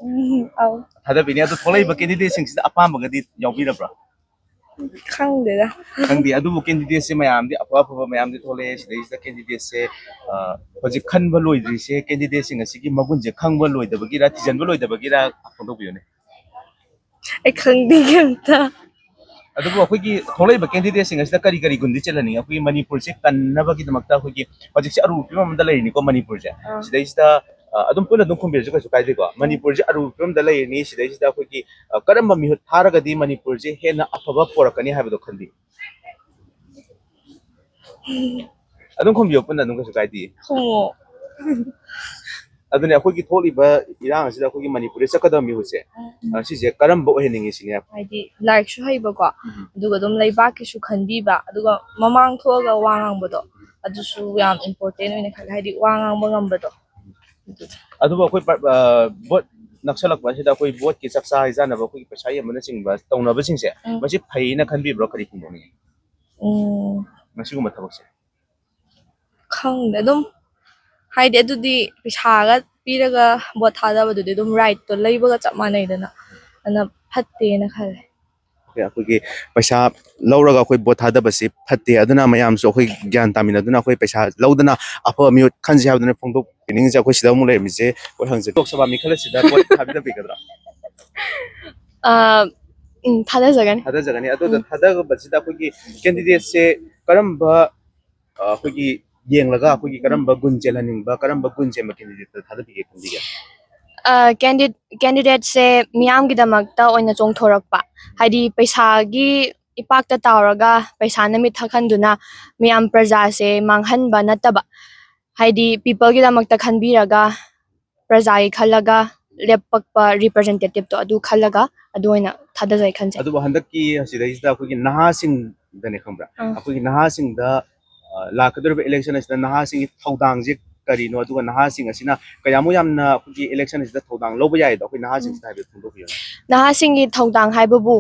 ꯎꯝ, ꯑꯧ꯫ ꯊꯥꯗꯕꯤꯅꯤ꯫ ꯑꯗꯣ ꯊꯣꯛꯂꯛꯏꯕ ꯀꯦꯟꯗꯤꯗꯦꯠꯁꯤꯡꯁꯤꯗ ꯑꯄꯥꯝꯕꯒꯗꯤ ꯌꯥꯎꯕꯤꯔꯕ꯭ꯔꯥ? ꯈꯪꯗꯦꯗ꯫ ꯈꯪꯗꯦ꯫ ꯑꯗꯨꯕꯨ ꯀꯦꯟꯗꯤꯗꯦꯠꯁꯦ ꯃꯌꯥꯝꯗꯤ, ꯑꯐ ꯑꯐꯕ ꯃꯌꯥꯝꯗꯤ ꯊꯣꯛꯂꯛꯑꯦ꯫ ꯁꯤꯗꯩꯁꯤꯗ ꯀꯦꯟꯗꯤꯗꯦꯠꯁꯦ, ꯑ, ꯍꯧꯖꯤꯛ ꯈꯟꯕ ꯂꯣꯏꯗ꯭ꯔꯤꯁꯦ, ꯀꯦꯟꯗꯤꯗꯦꯠꯁꯤꯡ ꯑꯁꯤꯒꯤ ꯃꯒꯨꯟꯁꯦ ꯈꯪꯕ ꯂꯣꯏꯗꯕꯒꯤꯔ, ꯊꯤꯖꯤꯟꯕ ꯂꯣꯏꯗꯕꯒꯤꯔ, ꯐꯣꯡꯗꯣꯛꯄꯤꯌꯨꯅꯦ꯫ ꯑꯩ ꯈꯪꯗꯦ ꯀꯩꯝꯇ꯫ ꯑꯗꯨꯕꯨ ꯑꯩꯈꯣꯏꯒꯤ ꯊꯣꯛꯂꯛꯏꯕ ꯀꯦꯟꯗꯤꯗꯦꯠꯁꯤꯡ ꯑꯁꯤꯗ ꯀꯔꯤ ꯀꯔꯤ ꯒꯨꯟꯗꯤ ꯆꯦꯜꯍꯟꯅꯤꯡꯉꯤ? ꯑꯩꯈꯣꯏꯒꯤ ꯃꯅꯤꯄꯨꯔꯁꯦ ꯀꯟꯅꯕꯒꯤꯗꯃꯛꯇ ꯑꯩꯈꯣꯏꯒꯤ ꯍꯧꯖꯤꯛꯁꯦ ꯑꯔꯨꯕ ꯐꯤꯕꯝ ꯑꯃꯗ ꯂꯩꯔꯤꯅꯤꯀꯣ ꯃꯅꯤꯄꯨꯔꯁꯦ꯫ ꯑꯥ꯫ ꯁꯤꯗꯩꯁꯤꯗ, ꯑ, ꯑꯗꯨꯝ ꯄꯨꯟꯅ ꯑꯗꯨꯝ ꯈꯨꯝꯕꯤꯔꯁꯨ ꯀꯩꯁꯨ ꯀꯥꯏꯗꯦꯀꯣ꯫ ꯃꯅꯤꯄꯨꯔꯁꯦ ꯑꯔꯨꯕ ꯐꯤꯕꯝꯗ ꯂꯩꯔꯤꯅꯤ꯫ ꯁꯤꯗꯩꯁꯤꯗ ꯑꯩꯈꯣꯏꯒꯤ, ꯑ, ꯀꯔꯝꯕ ꯃꯤꯍꯨꯠ ꯊꯥꯔꯒꯗꯤ ꯃꯅꯤꯄꯨꯔꯁꯦ ꯍꯦꯟꯅ ꯑꯐꯕ ꯄꯣꯔꯛꯀꯅꯤ ꯍꯥꯏꯕꯗꯣ ꯈꯟꯕꯤ? ꯑꯗꯨꯝ ꯈꯨꯝꯕꯤꯌꯣ ꯄꯨꯟꯅ ꯑꯗꯨꯝ, ꯀꯩꯁꯨ ꯀꯥꯏꯗꯦ꯫ ꯈꯨꯝꯃꯣ꯫ ꯑꯗꯨꯅꯦ, ꯑꯩꯈꯣꯏꯒꯤ ꯊꯣꯛꯂꯤꯕ ꯏꯔꯥꯡ ꯑꯁꯤꯗ ꯑꯩꯈꯣꯏꯒꯤ ꯃꯅꯤꯄꯨꯔꯗ ꯆꯠꯀꯗꯕ ꯃꯤꯍꯨꯠꯁꯦ, ꯎꯝ꯫ ꯑ, ꯁꯤꯁꯦ ꯀꯔꯝꯕ ꯑꯣꯏꯍꯟꯅꯤꯡꯉꯤ ꯁꯤꯅꯦ? ꯍꯥꯏꯗꯤ ꯂꯥꯏꯔꯤꯛꯁꯨ ꯍꯩꯕꯀꯣ, ꯎꯝ꯫ ꯑꯗꯨꯒ ꯑꯗꯨꯝ ꯂꯩꯕꯥꯛꯀꯤꯁꯨ ꯈꯟꯕꯤꯕ, ꯑꯗꯨꯒ ꯃꯃꯥꯡ ꯊꯣꯛꯑꯒ ꯋꯥ ꯉꯥꯡꯕꯗꯣ, ꯑꯗꯨꯁꯨ ꯌꯥꯝ ꯏꯝꯄꯣꯔꯇꯦꯟ ꯑꯣꯏꯅ ꯈꯜꯂꯦ, ꯍꯥꯏꯗꯤ ꯋꯥ ꯉꯥꯡꯕ ꯉꯝꯕꯗꯣ꯫ ꯑꯗꯨꯗ ꯑꯗꯨꯕꯨ ꯑꯩꯈꯣꯏ ꯄ-, ꯑ, ꯚꯣꯠ ꯅꯛꯁꯜꯂꯛꯄ ꯑꯁꯤꯗ ꯑꯩꯈꯣꯏ ꯚꯣꯠꯀꯤ ꯆꯥꯛꯆꯥ ꯍꯩꯖꯥꯟꯅꯕ, ꯑꯩꯈꯣꯏꯒꯤ ꯄꯩꯁꯥ ꯌꯦꯟꯕꯅꯆꯤꯡꯕ ꯇꯧꯅꯕꯁꯤꯡꯁꯦ, ꯎꯝ꯫ ꯃꯁꯤ ꯐꯩꯅ ꯈꯟꯕꯤꯕ꯭ꯔꯣ? ꯀꯔꯤ ꯐꯣꯡꯗꯣꯛꯅꯤꯡꯉꯤ ꯎꯝ꯫ ꯃꯁꯤꯒꯨꯝꯕ ꯊꯕꯛꯁꯦ? ꯈꯪꯗꯦ, ꯑꯗꯨꯝ ꯍꯥꯏꯗꯤ ꯑꯗꯨꯗꯤ ꯄꯩꯁꯥꯒ ꯄꯤꯔꯒ ꯚꯣꯠ ꯊꯥꯗꯕꯗꯨꯗꯤ ꯑꯗꯝ ꯔꯥꯏꯠꯇꯣ ꯂꯩꯕꯒ ꯆꯞ ꯃꯥꯟꯅꯩꯗꯅ, ꯑꯗꯨꯅ ꯐꯠꯇꯦꯅ ꯈꯜꯂꯦ꯫ ꯑꯩꯈꯣꯏꯒꯤ ꯄꯩꯁꯥ ꯂꯧꯔꯒ ꯑꯩꯈꯣꯏ ꯚꯣꯠ ꯊꯥꯗꯕꯁꯤ ꯐꯠꯇꯦ, ꯑꯗꯨꯅ ꯃꯌꯥꯝꯁꯨ ꯑꯩꯈꯣꯏ ꯒ꯭ꯌꯥꯟ ꯇꯥꯃꯤꯟꯅꯗꯨꯅ ꯑꯩꯈꯣꯏ ꯄꯩꯁꯥ ꯂꯧꯗꯅ ꯑꯐꯕ ꯃꯤꯍꯨꯠ ꯈꯟꯁꯤ ꯍꯥꯏꯕꯗꯨꯅ ꯐꯣꯡꯗꯣꯛꯄꯤꯅꯤꯡꯉꯤꯁꯦ꯫ ꯑꯩꯈꯣꯏ ꯁꯤꯗ ꯑꯃꯨꯛ ꯂꯩꯔꯝꯃꯤꯁꯦ, ꯑꯩꯈꯣꯏ ꯍꯪꯖꯒꯦ, ꯂꯣꯛ ꯁꯚꯥ ꯃꯤꯈꯜ ꯑꯁꯤꯗ ꯚꯣꯠ ꯊꯥꯕꯤꯗꯕꯤꯒꯗ꯭ꯔꯥ? ꯑ, ꯎꯝ, ꯊꯥꯗꯖꯒꯅꯤ꯫ ꯊꯥꯗꯖꯒꯅꯤ꯫ ꯑꯗꯨꯗ ꯎꯝ꯫ ꯊꯥꯗꯕꯁꯤꯗ ꯑꯩꯈꯣꯏꯒꯤ ꯀꯦꯟꯗꯤꯗꯦꯠꯁꯦ ꯀꯔꯝꯕ, ꯑ, ꯑꯩꯈꯣꯏꯒꯤ ꯌꯦꯡꯂꯒ ꯑꯩꯈꯣꯏꯒꯤ ꯀꯔꯝꯕ ꯒꯨꯟ ꯆꯦꯜꯍꯟꯅꯤꯡꯕ, ꯀꯔꯝꯕ ꯒꯨꯟ ꯆꯦꯟꯕ ꯀꯦꯟꯗꯤꯗꯦꯠꯇ ꯊꯥꯗꯕꯤꯒꯦ ꯈꯟꯕꯤꯒꯦ? ꯑ, ꯀꯦꯟꯗꯤ-, ꯀꯦꯟꯗꯤꯗꯦꯠꯁꯦ ꯃꯤꯌꯥꯝꯒꯤꯗꯃꯛꯇ ꯑꯣꯏꯅ ꯆꯣꯡꯊꯣꯔꯛꯄ, ꯍꯥꯏꯗꯤ ꯄꯩꯁꯥꯒꯤ ꯏꯄꯥꯛꯇ ꯇꯥꯎꯔꯒ ꯄꯩꯁꯥꯅ ꯃꯤꯠ ꯊꯛꯍꯟꯗꯨꯅ ꯃꯤꯌꯥꯝ ꯄ꯭ꯔꯖꯥꯁꯦ ꯃꯥꯡꯍꯟꯕ ꯅꯠꯇꯕ, ꯍꯥꯏꯗꯤ ꯄꯤꯄꯜꯒꯤꯗꯃꯛꯇ ꯈꯟꯕꯤꯔꯒ ꯄ꯭ꯔꯖꯥꯒꯤ ꯈꯜꯂꯒ ꯂꯦꯞꯄꯛꯄ ꯔꯤꯄ꯭ꯔꯖꯦꯟꯇꯦꯇꯤꯞꯇꯣ ꯑꯗꯨ ꯈꯜꯂꯒ ꯑꯗꯨ ꯑꯣꯏꯅ ꯊꯥꯗꯖꯩ ꯈꯟꯖꯩ꯫ ꯑꯗꯨꯕꯨ ꯍꯟꯗꯛꯀꯤ ꯑꯁꯤꯗꯩꯁꯤꯗ ꯑꯩꯈꯣꯏꯒꯤ ꯅꯍꯥꯁꯤꯡꯗꯅꯦ, ꯈꯪꯕ꯭ꯔꯥ? ꯑꯥ꯫ ꯑꯩꯈꯣꯏꯒꯤ ꯅꯍꯥꯁꯤꯡꯗ, ꯑ, ꯂꯥꯛꯀꯗꯧꯔꯤꯕ ꯏꯂꯦꯛꯁꯟ ꯑꯁꯤꯗ ꯅꯍꯥꯁꯤꯡꯒꯤ ꯊꯧꯗꯥꯡꯁꯦ ꯀꯔꯤꯅꯣ, ꯑꯗꯨꯒ ꯅꯍꯥꯁꯤꯡ ꯑꯁꯤꯅ ꯀꯌꯥꯃꯨꯛ ꯌꯥꯝꯅ ꯑꯩꯈꯣꯏꯒꯤ ꯏꯂꯦꯛꯁꯟ ꯑꯁꯤꯗ ꯊꯧꯗꯥꯡ ꯂꯧꯕ ꯌꯥꯏꯗꯣ ꯑꯩꯈꯣꯏ ꯅꯍꯥꯁꯤꯡꯁꯤꯗ ꯎꯝ꯫ ꯍꯥꯏꯐꯦꯠ ꯐꯣꯡꯗꯣꯛꯄꯤꯌꯨꯅꯦ꯫ ꯅꯍꯥꯁꯤꯡꯒꯤ ꯊꯧꯗꯥꯡ ꯍꯥꯏꯕꯕꯨ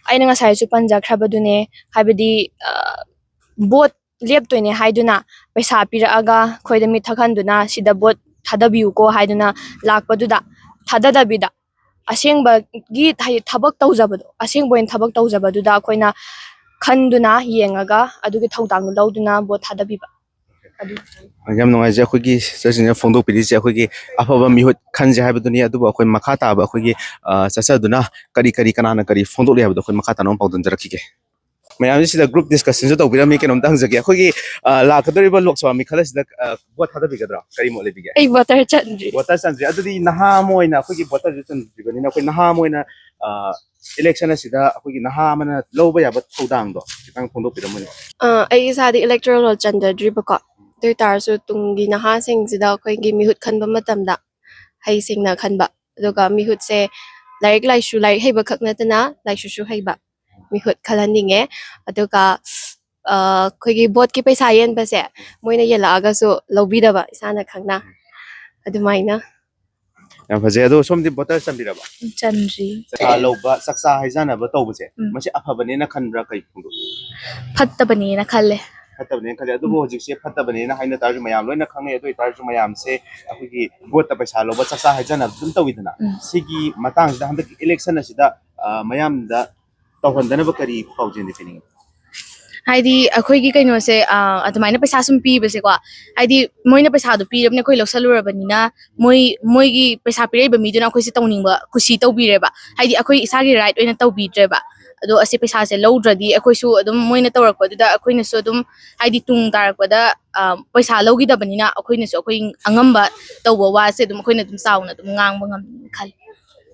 ꯑꯩꯅ ꯉꯁꯥꯏꯁꯨ ꯄꯟꯖꯈ꯭ꯔꯕꯗꯨꯅꯦ, ꯍꯥꯏꯕꯗꯤ, ꯑ, ꯚꯣꯠ ꯂꯦꯞꯇꯣꯏꯅꯦ ꯍꯥꯏꯗꯨꯅ ꯄꯩꯁꯥ ꯄꯤꯔꯛꯑꯒ ꯑꯩꯈꯣꯏꯗ ꯃꯤꯠ ꯊꯛꯍꯟꯗꯨꯅ ꯁꯤꯗ ꯚꯣꯠ ꯊꯥꯗꯕꯤꯌꯨꯀꯣ ꯍꯥꯏꯗꯨꯅ ꯂꯥꯛꯄꯗꯨꯗ ꯊꯥꯗꯗꯕꯤꯗ ꯑꯁꯦꯡꯕꯒꯤ ꯍꯥꯏꯗꯤ ꯊꯕꯛ ꯇꯧꯖꯕꯗꯣ, ꯑꯁꯦꯡꯕ ꯑꯣꯏꯅ ꯊꯕꯛ ꯇꯧꯖꯕꯗꯨꯗ ꯑꯩꯈꯣꯏꯅ ꯈꯟꯗꯨꯅ ꯌꯦꯡꯉꯒ ꯑꯗꯨꯒꯤ ꯊꯧꯗꯥꯡꯗꯨ ꯂꯧꯗꯨꯅ ꯚꯣꯠ ꯊꯥꯗꯕꯤꯕ꯫ ꯑꯗꯨ ꯌꯥꯝ ꯅꯨꯡꯉꯥꯏꯖꯩ ꯑꯩꯈꯣꯏꯒꯤ ꯁꯤꯁꯇꯔꯁꯤꯡꯅ ꯐꯣꯡꯗꯣꯛꯄꯤꯔꯤꯁꯦ꯫ ꯑꯩꯈꯣꯏꯒꯤ ꯑꯐꯕ ꯃꯤꯍꯨꯠ ꯈꯟꯁꯦ ꯍꯥꯏꯕꯗꯨꯅꯤ꯫ ꯑꯗꯨꯕꯨ ꯑꯩꯈꯣꯏ ꯃꯈꯥ ꯇꯥꯕ ꯑꯩꯈꯣꯏꯒꯤ, ꯑ, ꯆꯠꯆꯗꯨꯅ ꯀꯔꯤ ꯀꯔꯤ ꯀꯅꯥꯅ ꯀꯔꯤ ꯐꯣꯡꯗꯣꯛꯂꯤ ꯍꯥꯏꯕꯗꯣ ꯑꯩꯈꯣꯏ ꯃꯈꯥ ꯇꯥꯅ ꯑꯃꯨꯛ ꯄꯥꯎꯗꯝꯖꯔꯛꯈꯤꯒꯦ꯫ ꯃꯌꯥꯝꯁꯤ ꯁꯤꯗ ꯒ꯭ꯔꯨꯞ ꯗꯤꯁꯀꯁꯟꯁꯨ ꯇꯧꯕꯤꯔꯝꯃꯤ꯫ ꯀꯩꯅꯣꯝꯇ ꯍꯪꯖꯒꯦ, ꯑꯩꯈꯣꯏꯒꯤ, ꯑ, ꯂꯥꯛꯀꯗꯧꯔꯤꯕ ꯂꯣꯛ ꯁꯚꯥ ꯃꯤꯈꯜ ꯑꯁꯤꯗ, ꯑ, ꯚꯣꯠ ꯊꯥꯗꯕꯤꯒꯗ꯭ꯔꯥ? ꯀꯔꯤ ꯃꯣꯠ ꯂꯩꯕꯤꯒꯦ? ꯑꯩ ꯚꯣꯇꯔ ꯆꯟꯗ꯭ꯔꯤ꯫ ꯚꯣꯇꯔ ꯆꯟꯗ꯭ꯔꯤ꯫ ꯑꯗꯨꯗꯤ ꯅꯍꯥ ꯑꯃ ꯑꯣꯏꯅ, ꯑꯩꯈꯣꯏꯒꯤ ꯚꯣꯇꯔꯁꯨ ꯆꯟꯗ꯭ꯔꯤꯕꯅꯤꯅ, ꯑꯩꯈꯣꯏ ꯅꯍꯥ ꯑꯃ ꯑꯣꯏꯅ, ꯑ, ꯏꯂꯦꯛꯁꯟ ꯑꯁꯤꯗ ꯑꯩꯈꯣꯏꯒꯤ ꯅꯍꯥ ꯑꯃꯅ ꯂꯧꯕ ꯌꯥꯕ ꯊꯧꯗꯥꯡꯗꯣ ꯈꯤꯇꯪ ꯐꯣꯡꯗꯣꯛꯄꯤꯔꯝꯃꯨꯅꯦ꯫ ꯑ, ꯑꯩ ꯏꯁꯥꯗꯤ ꯏꯂꯦꯛꯇꯣꯔꯦꯜ ꯔꯣꯜ ꯆꯟꯖꯗ꯭ꯔꯤꯕꯀꯣ, ꯑꯗꯨ ꯑꯣꯏ ꯇꯥꯔꯁꯨ ꯇꯨꯡꯒꯤ ꯅꯍꯥꯁꯤꯡꯁꯤꯗ ꯑꯩꯈꯣꯏꯒꯤ ꯃꯤꯍꯨꯠ ꯈꯟꯕ ꯃꯇꯝꯗ ꯍꯩꯁꯤꯡꯅ ꯈꯟꯕ, ꯑꯗꯨꯒ ꯃꯤꯍꯨꯠꯁꯦ ꯂꯥꯏꯔꯤꯛ ꯂꯥꯏꯁꯨ, ꯂꯥꯏꯔꯤꯛ ꯍꯩꯕ ꯈꯛ ꯅꯠꯇꯅ ꯂꯥꯏꯁꯨꯁꯨ ꯍꯩꯕ ꯃꯤꯍꯨꯠ ꯈꯜꯍꯟꯅꯤꯡꯉꯦ꯫ ꯑꯗꯨꯒ, ꯑ, ꯑꯩꯈꯣꯏꯒꯤ ꯚꯣꯠꯀꯤ ꯄꯩꯁꯥ ꯌꯦꯟꯕꯁꯦ ꯃꯣꯏꯅ ꯌꯦꯜꯂꯛꯑꯒꯁꯨ ꯂꯧꯕꯤꯗꯕ ꯏꯁꯥꯅ ꯈꯪꯅ ꯑꯗꯨꯃꯥꯏꯅ꯫ ꯌꯥꯝ ꯐꯖꯩ꯫ ꯑꯗꯣ ꯁꯣꯝꯗꯤ ꯚꯣꯇꯔ ꯆꯟꯕꯤꯔꯕ? ꯆꯟꯗ꯭ꯔꯤ꯫ ꯆꯥꯛꯆꯥ ꯂꯧꯕ, ꯆꯥꯛꯆꯥ ꯍꯥꯏꯖꯥꯟꯅꯕ ꯇꯧꯕꯁꯦ, ꯎꯝ꯫ ꯃꯁꯤ ꯑꯐꯕꯅꯦꯅ ꯈꯟꯕ꯭ꯔꯥ, ꯀꯩ ꯐꯣꯡꯗꯣꯛꯏ? ꯐꯠꯇꯕꯅꯦꯅ ꯈꯜꯂꯦ꯫ ꯐꯠꯇꯕꯅꯦꯅ ꯈꯜꯂꯦ꯫ ꯑꯗꯨꯕꯨ ꯍꯧꯖꯤꯛꯁꯦ ꯐꯠꯇꯕꯅꯦꯅ ꯍꯥꯏꯅ ꯇꯥꯔꯁꯨ, ꯃꯌꯥꯝ ꯂꯣꯏꯅ ꯈꯪꯅꯩ꯫ ꯑꯗꯨ ꯑꯣꯏꯇꯥꯔꯁꯨ ꯃꯌꯥꯝꯁꯦ ꯑꯩꯈꯣꯏꯒꯤ ꯚꯣꯠꯇ ꯄꯩꯁꯥ ꯂꯧꯕ, ꯆꯥꯛꯆꯥ ꯍꯥꯏꯖꯥꯟꯅꯕ ꯑꯗꯨꯝ ꯇꯧꯋꯤꯗꯅ, ꯎꯝ꯫ ꯁꯤꯒꯤ ꯃꯇꯥꯡꯁꯤꯗ ꯍꯟꯗꯛꯀꯤ ꯏꯂꯦꯛꯁꯟ ꯑꯁꯤꯗ, ꯑ, ꯃꯌꯥꯝꯗ ꯇꯧꯍꯟꯗꯅꯕ ꯀꯔꯤ ꯄꯥꯎꯖꯦꯜꯗꯤ ꯄꯤꯅꯤꯡꯉꯤ? ꯍꯥꯏꯗꯤ ꯑꯩꯈꯣꯏꯒꯤ ꯀꯩꯅꯣꯁꯦ, ꯑ, ꯑꯗꯨꯃꯥꯏꯅ ꯄꯩꯁꯥ ꯁꯨꯝ ꯄꯤꯕꯁꯦꯀꯣ, ꯍꯥꯏꯗꯤ ꯃꯣꯏꯅ ꯄꯩꯁꯥꯗꯣ ꯄꯤꯔꯕꯅꯤꯅ ꯑꯩꯈꯣꯏ ꯂꯧꯁꯜꯂꯨꯔꯕꯅꯤꯅ, ꯃꯣꯏ ꯃꯣꯏꯒꯤ ꯄꯩꯁꯥ ꯄꯤꯔꯛꯏꯕ ꯃꯤꯗꯨꯅ ꯑꯩꯈꯣꯏꯁꯦ ꯇꯧꯅꯤꯡꯕ ꯀꯨꯁꯤ ꯇꯧꯕꯤꯔꯦꯕ꯫ ꯍꯥꯏꯗꯤ ꯑꯩꯈꯣꯏ ꯏꯁꯥꯒꯤ ꯔꯥꯏꯠ ꯑꯣꯏꯅ ꯇꯧꯕꯤꯗ꯭ꯔꯦꯕ꯫ ꯑꯗꯣ ꯑꯁꯤ ꯄꯩꯁꯥꯁꯦ ꯂꯧꯗ꯭ꯔꯗꯤ ꯑꯩꯈꯣꯏꯁꯨ ꯑꯗꯨꯝ ꯃꯣꯏꯅ ꯇꯧꯔꯛꯄꯗꯨꯗ ꯑꯩꯈꯣꯏꯅꯁꯨ ꯑꯗꯨꯝ, ꯍꯥꯏꯗꯤ ꯇꯨꯡ ꯇꯥꯔꯛꯄꯗ, ꯑ, ꯄꯩꯁꯥ ꯂꯧꯈꯤꯗꯕꯅꯤꯅ ꯑꯩꯈꯣꯏꯅꯁꯨ ꯑꯩꯈꯣꯏ ꯑꯉꯝꯕ ꯇꯧꯕ ꯋꯥꯁꯦ ꯑꯗꯨꯝ ꯑꯩꯈꯣꯏꯅ ꯑꯗꯨꯝ ꯆꯥꯎꯅ ꯑꯗꯨꯝ ꯉꯥꯡꯕ ꯉꯝꯅꯤ ꯈꯜꯂꯤ꯫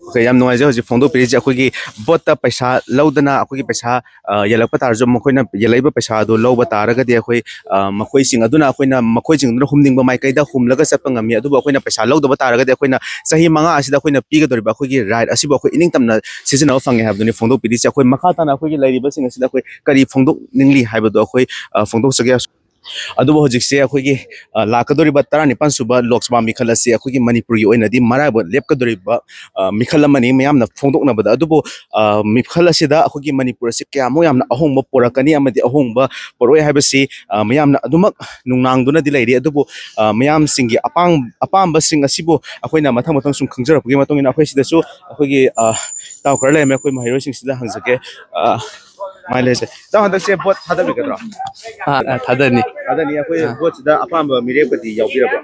ꯑꯣꯀꯦ, ꯌꯥꯝ ꯅꯨꯡꯉꯥꯏꯖꯩ ꯍꯧꯖꯤꯛ ꯐꯣꯡꯗꯣꯛꯄꯤꯔꯤꯁꯦ꯫ ꯑꯩꯈꯣꯏꯒꯤ ꯚꯣꯠꯇ ꯄꯩꯁꯥ ꯂꯧꯗꯅ ꯑꯩꯈꯣꯏꯒꯤ ꯄꯩꯁꯥ, ꯑ, ꯌꯦꯜꯂꯛꯄ ꯇꯥꯔꯁꯨ, ꯃꯈꯣꯏꯅ ꯌꯦꯜꯂꯛꯏꯕ ꯄꯩꯁꯥꯗꯨ ꯂꯧꯕ ꯇꯥꯔꯒꯗꯤ ꯑꯩꯈꯣꯏ, ꯑ, ꯃꯈꯣꯏꯁꯤꯡ ꯑꯗꯨꯅ ꯑꯩꯈꯣꯏꯅ, ꯃꯈꯣꯏꯁꯤꯡ ꯑꯗꯨꯅ ꯍꯨꯝꯅꯤꯡꯕ ꯃꯥꯏꯀꯩꯗ ꯍꯨꯝꯂꯒ ꯆꯠꯄ ꯉꯝꯃꯤ꯫ ꯑꯗꯨꯕꯨ ꯑꯩꯈꯣꯏꯅ ꯄꯩꯁꯥ ꯂꯧꯗꯕ ꯇꯥꯔꯒꯗꯤ ꯑꯩꯈꯣꯏꯅ ꯆꯍꯤ ꯃꯉꯥ ꯑꯁꯤꯗ ꯑꯩꯈꯣꯏꯅ ꯄꯤꯒꯗꯧꯔꯤꯕ ꯑꯩꯈꯣꯏꯒꯤ ꯔꯥꯏꯠ ꯑꯁꯤꯕꯨ ꯑꯩꯈꯣꯏ ꯏꯅꯤꯡꯇꯝꯅ ꯁꯤꯖꯤꯟꯅꯕ ꯐꯪꯉꯦ ꯍꯥꯏꯕꯗꯨꯅꯤ ꯐꯣꯡꯗꯣꯛꯄꯤꯔꯤꯁꯦ꯫ ꯑꯩꯈꯣꯏ ꯃꯈꯥ ꯇꯥꯅ ꯑꯩꯈꯣꯏꯒꯤ ꯂꯩꯔꯤꯕꯁꯤꯡ ꯑꯁꯤꯗ ꯑꯩꯈꯣꯏ ꯀꯔꯤ ꯐꯣꯡꯗꯣꯛꯅꯤꯡꯂꯤ ꯍꯥꯏꯕꯗꯨ ꯑꯩꯈꯣꯏ, ꯑ, ꯐꯣꯡꯗꯣꯛꯆꯒꯦ꯫ ꯑꯗꯨꯕꯨ ꯍꯧꯖꯤꯛꯁꯦ ꯑꯩꯈꯣꯏꯒꯤ, ꯑ, ꯂꯥꯛꯀꯗꯧꯔꯤꯕ ꯇꯔꯥꯅꯤꯄꯥꯟ ꯁꯨꯕ ꯂꯣꯛ ꯁꯚꯥ ꯃꯤꯈꯜ ꯑꯁꯤ ꯑꯩꯈꯣꯏꯒꯤ ꯃꯅꯤꯄꯨꯔꯒꯤ ꯑꯣꯏꯅꯗꯤ ꯃꯔꯥꯏꯕꯛ ꯂꯦꯞꯀꯗꯧꯔꯤꯕ, ꯑ, ꯃꯤꯈꯜ ꯑꯃꯅꯤ ꯃꯌꯥꯝꯅ ꯐꯣꯡꯗꯣꯛꯅꯕꯗ꯫ ꯑꯗꯨꯕꯨ, ꯑ, ꯃꯤꯈꯜ ꯑꯁꯤꯗ ꯑꯩꯈꯣꯏꯒꯤ ꯃꯅꯤꯄꯨꯔ ꯑꯁꯤ ꯀꯌꯥꯃꯨꯛ ꯌꯥꯝꯅ ꯑꯍꯣꯡꯕ ꯄꯨꯔꯛꯀꯅꯤ ꯑꯃꯗꯤ ꯑꯍꯣꯡꯕ ꯄꯨꯔꯛꯑꯣꯏ ꯍꯥꯏꯕꯁꯤ, ꯑ, ꯃꯌꯥꯝꯅ ꯑꯗꯨꯃꯛ ꯅꯨꯡꯅꯥꯡꯗꯨꯅꯗꯤ ꯂꯩꯔꯤ꯫ ꯑꯗꯨꯕꯨ, ꯑ, ꯃꯌꯥꯝꯁꯤꯡꯒꯤ ꯑꯄꯥꯝ-, ꯑꯄꯥꯝꯕꯁꯤꯡ ꯑꯁꯤꯕꯨ ꯑꯩꯈꯣꯏꯅ ꯃꯊꯪ ꯃꯊꯪ ꯁꯨꯝ ꯈꯪꯖꯔꯛꯄꯒꯤ ꯃꯇꯨꯡ ꯏꯟꯅ ꯑꯩꯈꯣꯏ ꯁꯤꯗꯁꯨ ꯑꯩꯈꯣꯏꯒꯤ, ꯑ, ꯏꯇꯥꯎ ꯈꯔ ꯂꯩꯔꯝꯃꯦ, ꯑꯩꯈꯣꯏ ꯃꯍꯩꯔꯣꯏꯁꯤꯡꯁꯤꯗ ꯍꯪꯖꯒꯦ꯫ ꯑ, ꯀꯃꯥꯏꯅ ꯂꯩꯔꯤꯁꯦ? ꯏꯇꯥꯎ ꯍꯟꯗꯛꯁꯦ ꯚꯣꯠ ꯊꯥꯗꯕꯤꯒꯗ꯭ꯔꯣ? ꯑꯥ, ꯑꯥ, ꯊꯥꯗꯅꯤ꯫ ꯊꯥꯗꯅꯤ꯫ ꯑꯩꯈꯣꯏ ꯑꯥ꯫ ꯚꯣꯠꯁꯤꯗ ꯑꯄꯥꯝꯕ ꯃꯤꯔꯦꯞꯀꯗꯤ ꯌꯥꯎꯕꯤꯔꯕꯣ?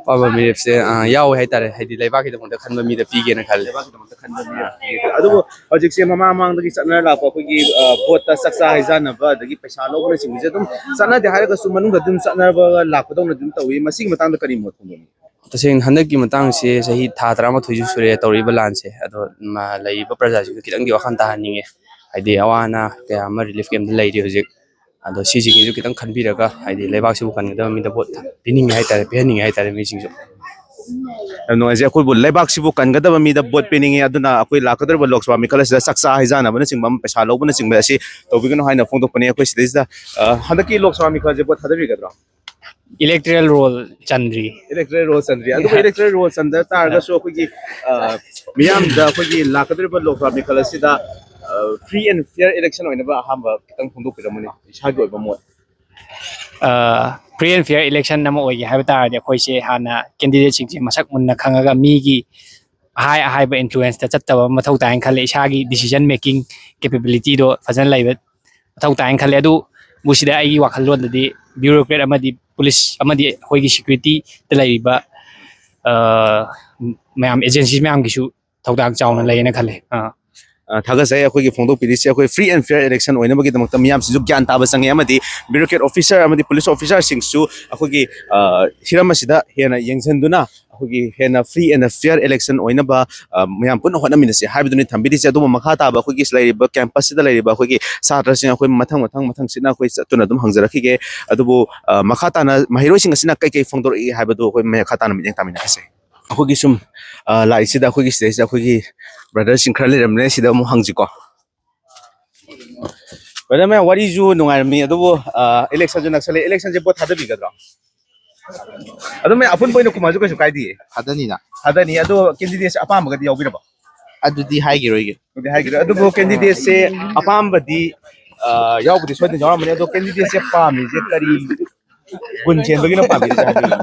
ꯑꯄꯥꯝꯕ ꯃꯤꯔꯦꯞꯁꯦ, ꯑꯥ, ꯌꯥꯎꯋꯦ ꯍꯥꯏꯇꯥꯔꯦ꯫ ꯍꯥꯏꯗꯤ ꯂꯩꯕꯥꯛꯀꯤꯗꯃꯛꯇ ꯈꯟꯕ ꯃꯤꯗ ꯄꯤꯒꯦꯅ ꯈꯜꯂꯦ꯫ ꯂꯩꯕꯥꯛꯀꯤꯗꯃꯛꯇ ꯈꯟꯕ ꯃꯤꯔꯦꯞ ꯄꯤꯒꯦ꯫ ꯑꯗꯨꯕꯨ ꯍꯧꯖꯤꯛꯁꯦ ꯃꯃꯥꯡ ꯃꯃꯥꯡꯗꯒꯤ ꯆꯠꯅꯔ ꯂꯥꯛꯄ ꯑꯩꯈꯣꯏꯒꯤ, ꯑ, ꯚꯣꯠꯇ ꯆꯥꯛꯆꯥ ꯍꯩꯖꯥꯟꯅꯕ ꯑꯗꯒꯤ ꯄꯩꯁꯥ ꯂꯧꯕꯅꯆꯤꯡꯕꯁꯦ ꯑꯗꯨꯝ ꯆꯠꯅꯗꯦ ꯍꯥꯏꯔꯒꯁꯨ ꯃꯅꯨꯡꯗ ꯑꯗꯨꯝ ꯆꯠꯅꯕ ꯂꯥꯛꯄꯗꯧꯅ ꯑꯗꯨꯝ ꯇꯧꯏ꯫ ꯃꯁꯤꯒꯤ ꯃꯇꯥꯡꯗ ꯀꯔꯤ ꯃꯣꯠ ꯐꯣꯡꯗꯣꯛꯅꯤꯡꯉꯤ? ꯇꯁꯦꯡꯅ ꯍꯟꯗꯛꯀꯤ ꯃꯇꯥꯡꯁꯦ ꯆꯍꯤ ꯊꯥ ꯇꯔꯥꯃꯥꯊꯣꯏꯁꯨ ꯁꯨꯔꯦ ꯇꯧꯔꯛꯏꯕ ꯂꯥꯟꯁꯦ꯫ ꯑꯗꯣ ꯃ-, ꯂꯩꯔꯤꯕ ꯄ꯭ꯔꯖꯥꯁꯤꯡꯗ ꯈꯤꯇꯪꯗꯤ ꯋꯥꯈꯜ ꯇꯥꯍꯟꯅꯤꯡꯉꯦ꯫ ꯍꯥꯏꯗꯤ ꯑꯋꯥ ꯑꯅꯥ ꯀꯌꯥ ꯑꯃ ꯔꯤꯂꯤꯐ ꯀꯦꯝꯗ ꯂꯩꯔꯤ ꯍꯧꯖꯤꯛ꯫ ꯑꯗꯣ ꯁꯤꯁꯤꯡꯁꯤꯁꯨ ꯈꯤꯇꯪ ꯈꯟꯕꯤꯔꯒ ꯍꯥꯏꯗꯤ ꯂꯩꯕꯥꯛꯁꯤꯕꯨ ꯀꯟꯒꯗꯕ ꯃꯤꯗ ꯚꯣꯠ ꯄꯤꯅꯤꯡꯉꯦ ꯍꯥꯏꯇꯥꯔꯦ, ꯄꯤꯍꯟꯅꯤꯡꯉꯦ ꯍꯥꯏꯇꯥꯔꯦ ꯃꯤꯁꯤꯡꯁꯨ꯫ ꯌꯥꯝ ꯅꯨꯡꯉꯥꯏꯖꯩ꯫ ꯑꯩꯈꯣꯏꯕꯨ ꯂꯩꯕꯥꯛꯁꯤꯕꯨ ꯀꯟꯒꯗꯕ ꯃꯤꯗ ꯚꯣꯠ ꯄꯤꯅꯤꯡꯉꯤ, ꯑꯗꯨꯅ ꯑꯩꯈꯣꯏ ꯂꯥꯛꯀꯗꯧꯔꯤꯕ ꯂꯣꯛ ꯁꯚꯥ ꯃꯤꯈꯜ ꯑꯁꯤꯗ ꯆꯥꯛꯆꯥ ꯍꯩꯖꯥꯟꯅꯕꯅꯆꯤꯡꯕ ꯑꯃ, ꯄꯩꯁꯥ ꯂꯧꯕꯅꯆꯤꯡꯕ ꯑꯁꯤ ꯇꯧꯕꯤꯒꯅꯨ ꯍꯥꯏꯅ ꯐꯣꯡꯗꯣꯛꯄꯅꯤ꯫ ꯑꯩꯈꯣꯏ ꯁꯤꯗꯩꯁꯤꯗ, ꯑ, ꯍꯟꯗꯛꯀꯤ ꯂꯣꯛ ꯁꯚꯥ ꯃꯤꯈꯜꯁꯦ ꯚꯣꯠ ꯊꯥꯗꯕꯤꯒꯗ꯭ꯔꯣ? Electoral roll ꯆꯟꯗ꯭ꯔꯤ꯫ Electoral roll ꯆꯟꯗ꯭ꯔꯤ꯫ ꯑꯗꯨꯕꯨ electoral roll ꯆꯟꯗ ꯇꯥꯔꯒꯁꯨ ꯑꯩꯈꯣꯏꯒꯤ, ꯑ, ꯃꯤꯌꯥꯝꯗ ꯑꯩꯈꯣꯏꯒꯤ ꯂꯥꯛꯀꯗꯧꯔꯤꯕ ꯂꯣꯛ ꯁꯚꯥ ꯃꯤꯈꯜ ꯑꯁꯤꯗ, ꯑ, free and fair election ꯑꯣꯏꯅꯕ ꯑꯍꯥꯟꯕ ꯈꯤꯇꯪ ꯐꯣꯡꯗꯣꯛꯄꯤꯔꯝꯃꯨꯅꯦ, ꯏꯁꯥꯒꯤ ꯑꯣꯏꯕ ꯃꯣꯠ꯫ Free and fair election ꯑꯃ ꯑꯣꯏꯒꯦ ꯍꯥꯏꯕ ꯇꯥꯔꯗꯤ ꯑꯩꯈꯣꯏꯁꯦ ꯍꯥꯟꯅ candidateꯁꯤꯡꯁꯦ ꯃꯁꯛ ꯃꯨꯟꯅ ꯈꯪꯉꯒ ꯃꯤꯒꯤ ꯑꯍꯥꯏ ꯑꯍꯥꯏꯕ influenceꯇ ꯆꯠꯇꯕ ꯑꯃ ꯃꯊꯧ ꯇꯥꯏꯅ ꯈꯜꯂꯦ꯫ ꯏꯁꯥꯒꯤ decision making capabilityꯗꯣ ꯐꯖꯅ ꯂꯩꯕ ꯃꯊꯧ ꯇꯥꯏꯅ ꯈꯜꯂꯦ꯫ ꯑꯗꯨꯕꯨ ꯁꯤꯗ ꯑꯩꯒꯤ ꯋꯥꯈꯜꯂꯣꯟꯗꯗꯤ bureaucrat ꯑꯃꯗꯤ police ꯑꯃꯗꯤ ꯑꯩꯈꯣꯏꯒꯤ securityꯗ ꯂꯩꯔꯤꯕ, ꯑ, ꯃꯌꯥꯝ agency ꯃꯌꯥꯝꯒꯤꯁꯨ ꯊꯧꯗꯥꯡ ꯆꯥꯎꯅ ꯂꯩꯌꯦꯅ ꯈꯜꯂꯦ꯫ ꯑꯥ꯫ ꯑ, ꯊꯥꯒꯠꯆꯩ꯫ ꯑꯩꯈꯣꯏꯒꯤ ꯐꯣꯡꯗꯣꯛꯄꯤꯔꯤꯁꯦ ꯑꯩꯈꯣꯏ free and fair election ꯑꯣꯏꯅꯕꯒꯤꯗꯃꯛꯇ ꯃꯤꯌꯥꯝꯁꯤꯁꯨ ꯒ꯭ꯌꯥꯟ ꯇꯥꯕ ꯆꯪꯉꯦ, ꯑꯃꯗꯤ bureaucrat officer ꯑꯃꯗꯤ police officerꯁꯤꯡꯁꯨ ꯑꯩꯈꯣꯏꯒꯤ, ꯑ, ꯍꯤꯔꯝ ꯑꯁꯤꯗ ꯍꯦꯟꯅ ꯌꯦꯡꯁꯤꯟꯗꯨꯅ ꯑꯩꯈꯣꯏꯒꯤ ꯍꯦꯟꯅ free and fair election ꯑꯣꯏꯅꯕ, ꯑ, ꯃꯌꯥꯝ ꯄꯨꯟꯅ ꯍꯣꯠꯅꯃꯤꯟꯅꯁꯤ ꯍꯥꯏꯕꯗꯨꯅꯤ ꯊꯝꯕꯤꯔꯤꯁꯦ꯫ ꯑꯗꯨꯕꯨ ꯃꯈꯥ ꯇꯥꯕ ꯑꯩꯈꯣꯏꯒꯤ ꯂꯩꯔꯤꯕ campusꯁꯤꯗ ꯂꯩꯔꯤꯕ ꯑꯩꯈꯣꯏꯒꯤ ꯁꯥꯇ꯭ꯔꯁꯤꯡ ꯑꯩꯈꯣꯏ ꯃꯊꯪ ꯃꯊꯪ ꯃꯊꯪ ꯁꯤꯠꯅ ꯑꯩꯈꯣꯏ ꯆꯠꯇꯨꯅ ꯑꯗꯨꯝ ꯍꯪꯖꯔꯛꯈꯤꯒꯦ꯫ ꯑꯗꯨꯕꯨ, ꯑ, ꯃꯈꯥ ꯇꯥꯅ ꯃꯍꯩꯔꯣꯏꯁꯤꯡ ꯑꯁꯤꯅ ꯀꯩꯀꯩ ꯐꯣꯡꯗꯣꯔꯛꯏ ꯍꯥꯏꯕꯗꯨ ꯑꯩꯈꯣꯏ ꯃꯈꯥ ꯇꯥꯅ ꯃꯤꯠꯌꯦꯡ ꯇꯥꯃꯤꯟꯅꯈꯤꯁꯦ꯫ ꯑꯩꯈꯣꯏꯒꯤ ꯁꯨꯝ, ꯑ, ꯂꯥꯛꯏꯁꯤꯗ ꯑꯩꯈꯣꯏꯒꯤ ꯁꯤꯗꯩꯁꯤꯗ ꯑꯩꯈꯣꯏꯒꯤ brotherꯁꯤꯡ ꯈꯔ ꯂꯩꯔꯝꯂꯦ, ꯁꯤꯗ ꯑꯃꯨꯛ ꯍꯪꯁꯤꯀꯣ꯫ Brother ꯃꯌꯥꯝ, ꯋꯥꯔꯤꯁꯨ ꯅꯨꯡꯉꯥꯏꯔꯝꯃꯤ, ꯑꯗꯨꯕꯨ, ꯑ, electionꯁꯨ ꯅꯛꯁꯜꯂꯦ, electionꯁꯦ ꯚꯣꯠ ꯊꯥꯗꯕꯤꯒꯗ꯭ꯔꯣ? ꯑꯗꯨꯝ ꯃꯌꯥꯝ ꯑꯄꯨꯟꯕ ꯑꯣꯏꯅ ꯈꯨꯝꯃꯁꯨ ꯀꯩꯁꯨ ꯀꯥꯏꯗꯤꯌꯦ꯫ ꯊꯥꯗꯅꯤꯅ꯫ ꯊꯥꯗꯅꯤ꯫ ꯑꯗꯣ candidateꯁꯦ ꯑꯄꯥꯝꯕꯒꯗꯤ ꯌꯥꯎꯕꯤꯔꯕꯣ? ꯑꯗꯨꯗꯤ ꯍꯥꯏꯈꯤꯔꯣꯏꯒꯦ꯫ ꯑꯗꯨꯗꯤ ꯍꯥꯏꯈꯤꯔꯣꯏ꯫ ꯑꯗꯨꯕꯨ candidateꯁꯦ ꯑꯄꯥꯝꯕꯗꯤ, ꯑ, ꯌꯥꯎꯕꯗꯤ ꯁꯣꯏꯗꯅ ꯌꯥꯎꯔꯝꯃꯅꯤ꯫ ꯑꯗꯣ candidateꯁꯦ ꯄꯥꯝꯃꯤꯁꯦ ꯀꯔꯤ ꯒꯨꯟ ꯆꯦꯟꯕꯒꯤꯅꯣ ꯄꯥꯝꯃꯤꯁꯦ ꯍꯥꯏꯕꯤꯌꯨ꯫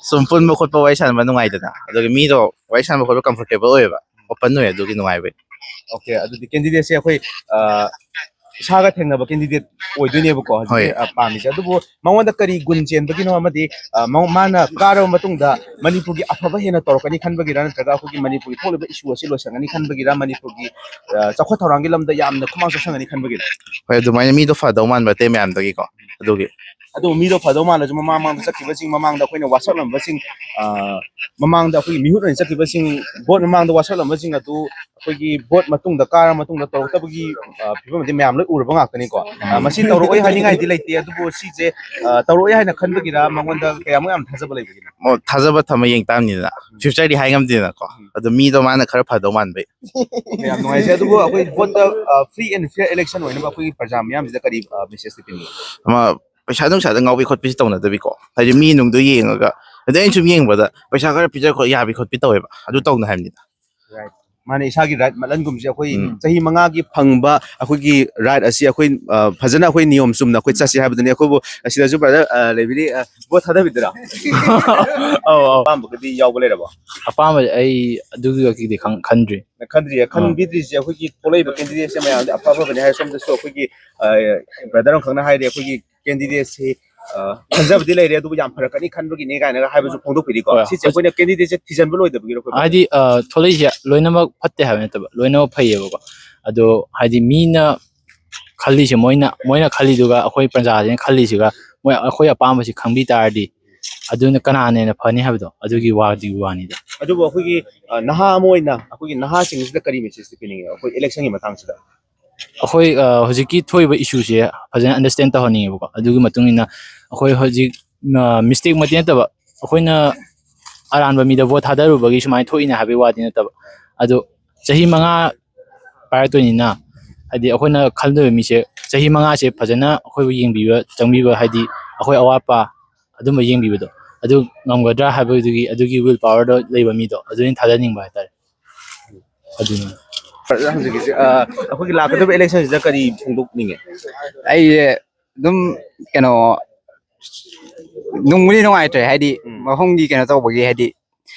ꯁꯨꯝ ꯄꯨꯟꯕ ꯈꯣꯠꯄ ꯋꯥꯔꯤ ꯁꯥꯟꯅꯕ ꯅꯨꯡꯉꯥꯏꯗꯅ, ꯑꯗꯨꯒꯤ ꯃꯤꯗꯣ ꯋꯥꯔꯤ ꯁꯥꯟꯅꯕ ꯈꯣꯠꯄ comfortable ꯑꯣꯏꯌꯦꯕ, open ꯑꯣꯏꯌꯦ, ꯑꯗꯨꯒꯤ ꯅꯨꯡꯉꯥꯏꯕꯩ꯫ Okay, ꯑꯗꯨꯗꯤ candidateꯁꯦ ꯑꯩꯈꯣꯏ, ꯑ, ꯏꯁꯥꯒ ꯊꯦꯡꯅꯕ candidate ꯑꯣꯏꯗꯣꯏꯅꯦꯕꯀꯣ ꯍꯧꯖꯤꯛꯀꯤ, ꯍꯣꯏ꯫ ꯑ, ꯄꯥꯝꯃꯤꯁꯦ꯫ ꯑꯗꯨꯕꯨ ꯃꯉꯣꯟꯗ ꯀꯔꯤ ꯒꯨꯟ ꯆꯦꯟꯕꯒꯤꯅꯣ ꯑꯃꯗꯤ, ꯑ, ꯃꯉꯣ-, ꯃꯥꯅ ꯀꯥꯔꯕ ꯃꯇꯨꯡꯗ ꯃꯅꯤꯄꯨꯔꯒꯤ ꯑꯐꯕ ꯍꯦꯟꯅ ꯇꯧꯔꯛꯀꯅꯤ ꯈꯟꯕꯒꯤꯔ, ꯅꯠꯇ꯭ꯔꯒ ꯑꯩꯈꯣꯏꯒꯤ ꯃꯅꯤꯄꯨꯔꯒꯤ ꯊꯣꯛꯂꯤꯕ issue ꯑꯁꯤ ꯂꯣꯏꯁꯤꯟꯒꯅꯤ ꯈꯟꯕꯒꯤꯔ, ꯃꯅꯤꯄꯨꯔꯒꯤ, ꯑ, ꯆꯥꯎꯈꯠ ꯊꯧꯔꯥꯡꯒꯤ ꯂꯝꯗ ꯌꯥꯝꯅ ꯈꯨꯃꯥꯡ ꯆꯥꯎꯁꯟꯒꯅꯤ ꯈꯟꯕꯒꯤꯔ? ꯍꯣꯏ, ꯑꯗꯨꯃꯥꯏꯅ ꯃꯤꯗꯣ ꯐꯗꯧ ꯃꯥꯟꯕ ꯑꯇꯩ ꯃꯌꯥꯝꯗꯒꯤꯀꯣ, ꯑꯗꯨꯒꯤ꯫ ꯑꯗꯨꯕꯨ ꯃꯤꯗꯣ ꯐꯗꯧ ꯃꯥꯜꯂꯁꯨ, ꯃꯃꯥꯡ ꯃꯃꯥꯡꯗ ꯆꯠꯈꯤꯕꯁꯤꯡ, ꯃꯃꯥꯡꯗ ꯑꯩꯈꯣꯏꯅ ꯋꯥꯁꯛꯂꯝꯕꯁꯤꯡ, ꯑ, ꯃꯃꯥꯡꯗ ꯑꯩꯈꯣꯏꯒꯤ ꯃꯤꯍꯨꯠ ꯑꯣꯏꯅ ꯆꯠꯈꯤꯕꯁꯤꯡ, ꯚꯣꯠ ꯃꯃꯥꯡꯗ ꯋꯥꯁꯛꯂꯝꯕꯁꯤꯡ ꯑꯗꯨ ꯑꯩꯈꯣꯏꯒꯤ ꯚꯣꯠ ꯃꯇꯨꯡꯗ, ꯀꯥꯔ ꯃꯇꯨꯡꯗ ꯇꯧꯔꯛꯇꯕꯒꯤ, ꯑ, ꯐꯤꯕꯝꯗꯤ ꯃꯌꯥꯝ ꯂꯣꯏ ꯎꯔꯕ ꯉꯥꯛꯇꯅꯤꯀꯣ꯫ ꯑ, ꯃꯁꯤ ꯇꯧꯔꯛꯑꯣꯏ ꯍꯥꯏꯅꯤꯡꯉꯥꯏꯗꯤ ꯂꯩꯇꯦ, ꯑꯗꯨꯕꯨ ꯁꯤꯁꯦ, ꯑ, ꯇꯧꯔꯛꯑꯣꯏ ꯍꯥꯏꯅ ꯈꯟꯕꯒꯤꯔ, ꯃꯉꯣꯟꯗ ꯀꯌꯥꯃꯨꯛ ꯌꯥꯝ ꯊꯥꯖꯕ ꯂꯩꯕꯒꯤꯅꯣ? ꯑꯣ, ꯊꯥꯖꯕ ꯊꯝꯕ ꯌꯦꯡ ꯇꯥꯕꯅꯤꯗꯅ꯫ ꯎꯝ. Future ꯗꯤ ꯍꯥꯏ ꯉꯝꯗꯦꯗꯅꯀꯣ꯫ ꯎꯝ. ꯑꯗꯣ ꯃꯤꯗꯣ ꯃꯥꯅ ꯈꯔ ꯐꯗꯧ ꯃꯥꯟꯕꯩ꯫ ꯌꯥꯝ ꯅꯨꯡꯉꯥꯏꯖꯩ꯫ ꯑꯗꯨꯕꯨ ꯑꯩꯈꯣꯏ ꯚꯣꯠꯇ, ꯑ, free and fair election ꯑꯣꯏꯅꯕ ꯑꯩꯈꯣꯏꯒꯤ ꯄ꯭ꯔꯖꯥ ꯃꯤꯌꯥꯝꯁꯤꯗ ꯀꯔꯤ, ꯑ, message ꯇꯤ ꯄꯤꯅꯤꯡꯉꯤ? ꯑꯃ, ꯄꯩꯁꯥ ꯅꯨꯡꯁꯥꯗ ꯉꯥꯎꯕꯤ ꯈꯣꯠꯄꯤꯁꯤ ꯇꯧꯅꯗꯕꯤꯀꯣ꯫ ꯍꯥꯏꯗꯤ ꯃꯤ ꯅꯨꯡꯗꯣ ꯌꯦꯡꯉꯒ, ꯑꯗꯩ ꯑꯩꯅ ꯁꯨꯝ ꯌꯦꯡꯕꯗ ꯄꯩꯁꯥ ꯈꯔ ꯄꯤꯖ ꯈꯣꯠ ꯌꯥꯕꯤ ꯈꯣꯠꯄꯤ ꯇꯧꯋꯦꯕ꯫ ꯑꯗꯨ ꯇꯧꯅ ꯍꯥꯏꯕꯅꯤꯗ꯫ Right. ꯃꯥꯅꯦ, ꯏꯁꯥꯒꯤ right ꯃꯠꯍꯟꯒꯨꯝꯁꯦ ꯑꯩꯈꯣꯏ ꯎꯝ꯫ ꯆꯍꯤ ꯃꯉꯥꯒꯤ ꯐꯪꯕ ꯑꯩꯈꯣꯏꯒꯤ right ꯑꯁꯤ ꯑꯩꯈꯣꯏ, ꯑ, ꯐꯖꯅ ꯑꯩꯈꯣꯏ ꯅꯤꯌꯣꯝ ꯆꯨꯝꯅ ꯑꯩꯈꯣꯏ ꯆꯠꯁꯤ ꯍꯥꯏꯕꯗꯨꯅꯤ꯫ ꯑꯩꯈꯣꯏꯕꯨ ꯑꯁꯤꯗꯁꯨ brother, ꯑ, ꯂꯩꯕꯤꯔꯤ, ꯑ, ꯚꯣꯠ ꯊꯥꯗꯕꯤꯗꯣꯏꯔꯥ? ꯑꯧ, ꯑꯧ꯫ ꯑꯄꯥꯝꯕꯒꯗꯤ ꯌꯥꯎꯕ ꯂꯩꯔꯕꯣ? ꯑꯄꯥꯝꯕꯁꯦ ꯑꯩ ꯑꯗꯨꯒꯤ ꯋꯥꯀꯤꯗꯤ ꯈꯪ-, ꯈꯟꯗ꯭ꯔꯤ꯫ ꯈꯟꯗ꯭ꯔꯤꯌꯦ꯫ ꯑꯥ꯫ ꯈꯟꯕꯤꯗ꯭ꯔꯤꯁꯦ ꯑꯩꯈꯣꯏꯒꯤ ꯊꯣꯛꯂꯛꯏꯕ candidate ꯁꯦ ꯃꯌꯥꯝꯗꯤ ꯑꯐ ꯑꯐꯕꯅꯦ ꯍꯥꯏ, ꯁꯣꯝꯗꯁꯨ ꯑꯩꯈꯣꯏꯒꯤ, ꯑ, brother ꯑꯃꯈꯛꯅ ꯍꯥꯏꯔꯤ, ꯑꯩꯈꯣꯏꯒꯤ candidate ꯁꯤ, ꯑ, ꯈꯟꯖꯕꯗꯤ ꯂꯩꯔꯦ, ꯑꯗꯨꯕꯨ ꯌꯥꯝ ꯐꯔꯛꯀꯅꯤ ꯈꯟꯕꯒꯤꯅꯦ ꯀꯥꯏꯅꯒ ꯍꯥꯏꯕꯁꯨ ꯐꯣꯡꯗꯣꯛꯄꯤꯔꯤꯀꯣ꯫ ꯍꯣꯏ, ꯁꯤꯁꯦ ꯍꯧꯖꯤꯛ ꯑꯩꯈꯣꯏꯅ candidate ꯁꯦ ꯊꯤꯖꯤꯟꯕ ꯂꯣꯏꯗꯕꯒꯤꯔꯣ ꯑꯩꯈꯣꯏ? ꯍꯥꯏꯗꯤ, ꯑ, ꯊꯣꯛꯂꯛꯏꯁꯦ ꯂꯣꯏꯅꯃꯛ ꯐꯠꯇꯦ ꯍꯥꯏꯕ ꯅꯠꯇꯕ, ꯂꯣꯏꯅꯃꯛ ꯐꯩꯌꯦꯕꯀꯣ꯫ ꯑꯗꯣ ꯍꯥꯏꯗꯤ ꯃꯤꯅ ꯈꯜꯂꯤꯁꯦ, ꯃꯣꯏꯅ, ꯃꯣꯏꯅ ꯈꯜꯂꯤꯗꯨꯒ ꯑꯩꯈꯣꯏ ꯄ꯭ꯔꯖꯥꯁꯤꯅ ꯈꯜꯂꯤꯁꯤꯒ, ꯃꯣꯏ ꯑꯩꯈꯣꯏ ꯑꯄꯥꯝꯕꯁꯤ ꯈꯪꯕꯤ ꯇꯥꯔꯗꯤ, ꯑꯗꯨꯅ ꯀꯅꯥꯅ ꯍꯦꯟꯅ ꯐꯅꯤ ꯍꯥꯏꯕꯗꯣ, ꯑꯗꯨꯒꯤ ꯋꯥꯗꯤ ꯋꯥꯅꯤꯗ꯫ ꯑꯗꯨꯕꯨ ꯑꯩꯈꯣꯏꯒꯤ, ꯑ, ꯅꯍꯥ ꯑꯃ ꯑꯣꯏꯅ ꯑꯩꯈꯣꯏꯒꯤ ꯅꯍꯥꯁꯤꯡꯁꯤꯗ ꯀꯔꯤ message ꯇꯤ ꯄꯤꯅꯤꯡꯉꯤ ꯑꯩꯈꯣꯏ election ꯒꯤ ꯃꯇꯥꯡꯁꯤꯗ? ꯑꯩꯈꯣꯏ, ꯑ, ꯍꯧꯖꯤꯛꯀꯤ ꯊꯣꯛꯏꯕ issue ꯁꯦ ꯐꯖꯅ understand ꯇꯧꯍꯟꯅꯤꯡꯉꯦꯕꯀꯣ꯫ ꯑꯗꯨꯒꯤ ꯃꯇꯨꯡ ꯏꯟꯅ ꯑꯩꯈꯣꯏ ꯍꯧꯖꯤꯛ, ꯑ, mistake ꯃꯛꯇꯤ ꯅꯠꯇꯕ, ꯑꯩꯈꯣꯏꯅ ꯑꯔꯥꯟꯕ ꯃꯤꯗ vote ꯊꯥꯗꯔꯨꯕꯒꯤ ꯁꯨꯃꯥꯏꯅ ꯊꯣꯛꯏꯅꯦ ꯍꯥꯏꯕꯒꯤ ꯋꯥꯗꯤ ꯅꯠꯇꯕ, ꯑꯗꯣ ꯆꯍꯤ ꯃꯉꯥ ꯄꯥꯏꯔꯛꯇꯣꯏꯅꯤꯅ, ꯍꯥꯏꯗꯤ ꯑꯩꯈꯣꯏꯅ ꯈꯟꯗꯣꯏꯕ ꯃꯤꯁꯦ ꯆꯍꯤ ꯃꯉꯥꯁꯦ ꯐꯖꯅ ꯑꯩꯈꯣꯏꯕꯨ ꯌꯦꯡꯕꯤꯕ, ꯆꯪꯕꯤꯕ, ꯍꯥꯏꯗꯤ ꯑꯩꯈꯣꯏ ꯑꯋꯥꯠꯄ ꯑꯗꯨꯝꯕ ꯌꯦꯡꯕꯤꯕꯗꯣ, ꯑꯗꯨ ꯉꯝꯒꯗ꯭ꯔꯥ ꯍꯥꯏꯕꯗꯨꯒꯤ, ꯑꯗꯨꯒꯤ will power ꯗꯣ ꯂꯩꯕ ꯃꯤꯗꯣ, ꯑꯗꯨ ꯑꯣꯏꯅ ꯊꯥꯗꯅꯤꯡꯕ ꯍꯥꯏꯇꯥꯔꯦ꯫ ꯑꯗꯨꯅꯤ꯫ ꯍꯧꯖꯤꯛꯀꯤꯁꯦ, ꯑ, ꯑꯩꯈꯣꯏꯒꯤ ꯂꯥꯛꯀꯗꯧꯔꯤꯕ election ꯁꯤꯗ ꯀꯔꯤ ꯐꯣꯡꯗꯣꯛꯅꯤꯡꯉꯦ? ꯑꯩꯁꯦ ꯑꯗꯨꯝ, ꯀꯩꯅꯣ, ꯅꯨꯡꯕꯨꯗꯤ ꯅꯨꯡꯉꯥꯏꯇ꯭ꯔꯦ, ꯍꯥꯏꯗꯤ ꯎꯝ꯫ ꯃꯐꯝꯒꯤ ꯀꯩꯅꯣ ꯇꯧꯕꯒꯤ, ꯍꯥꯏꯗꯤ,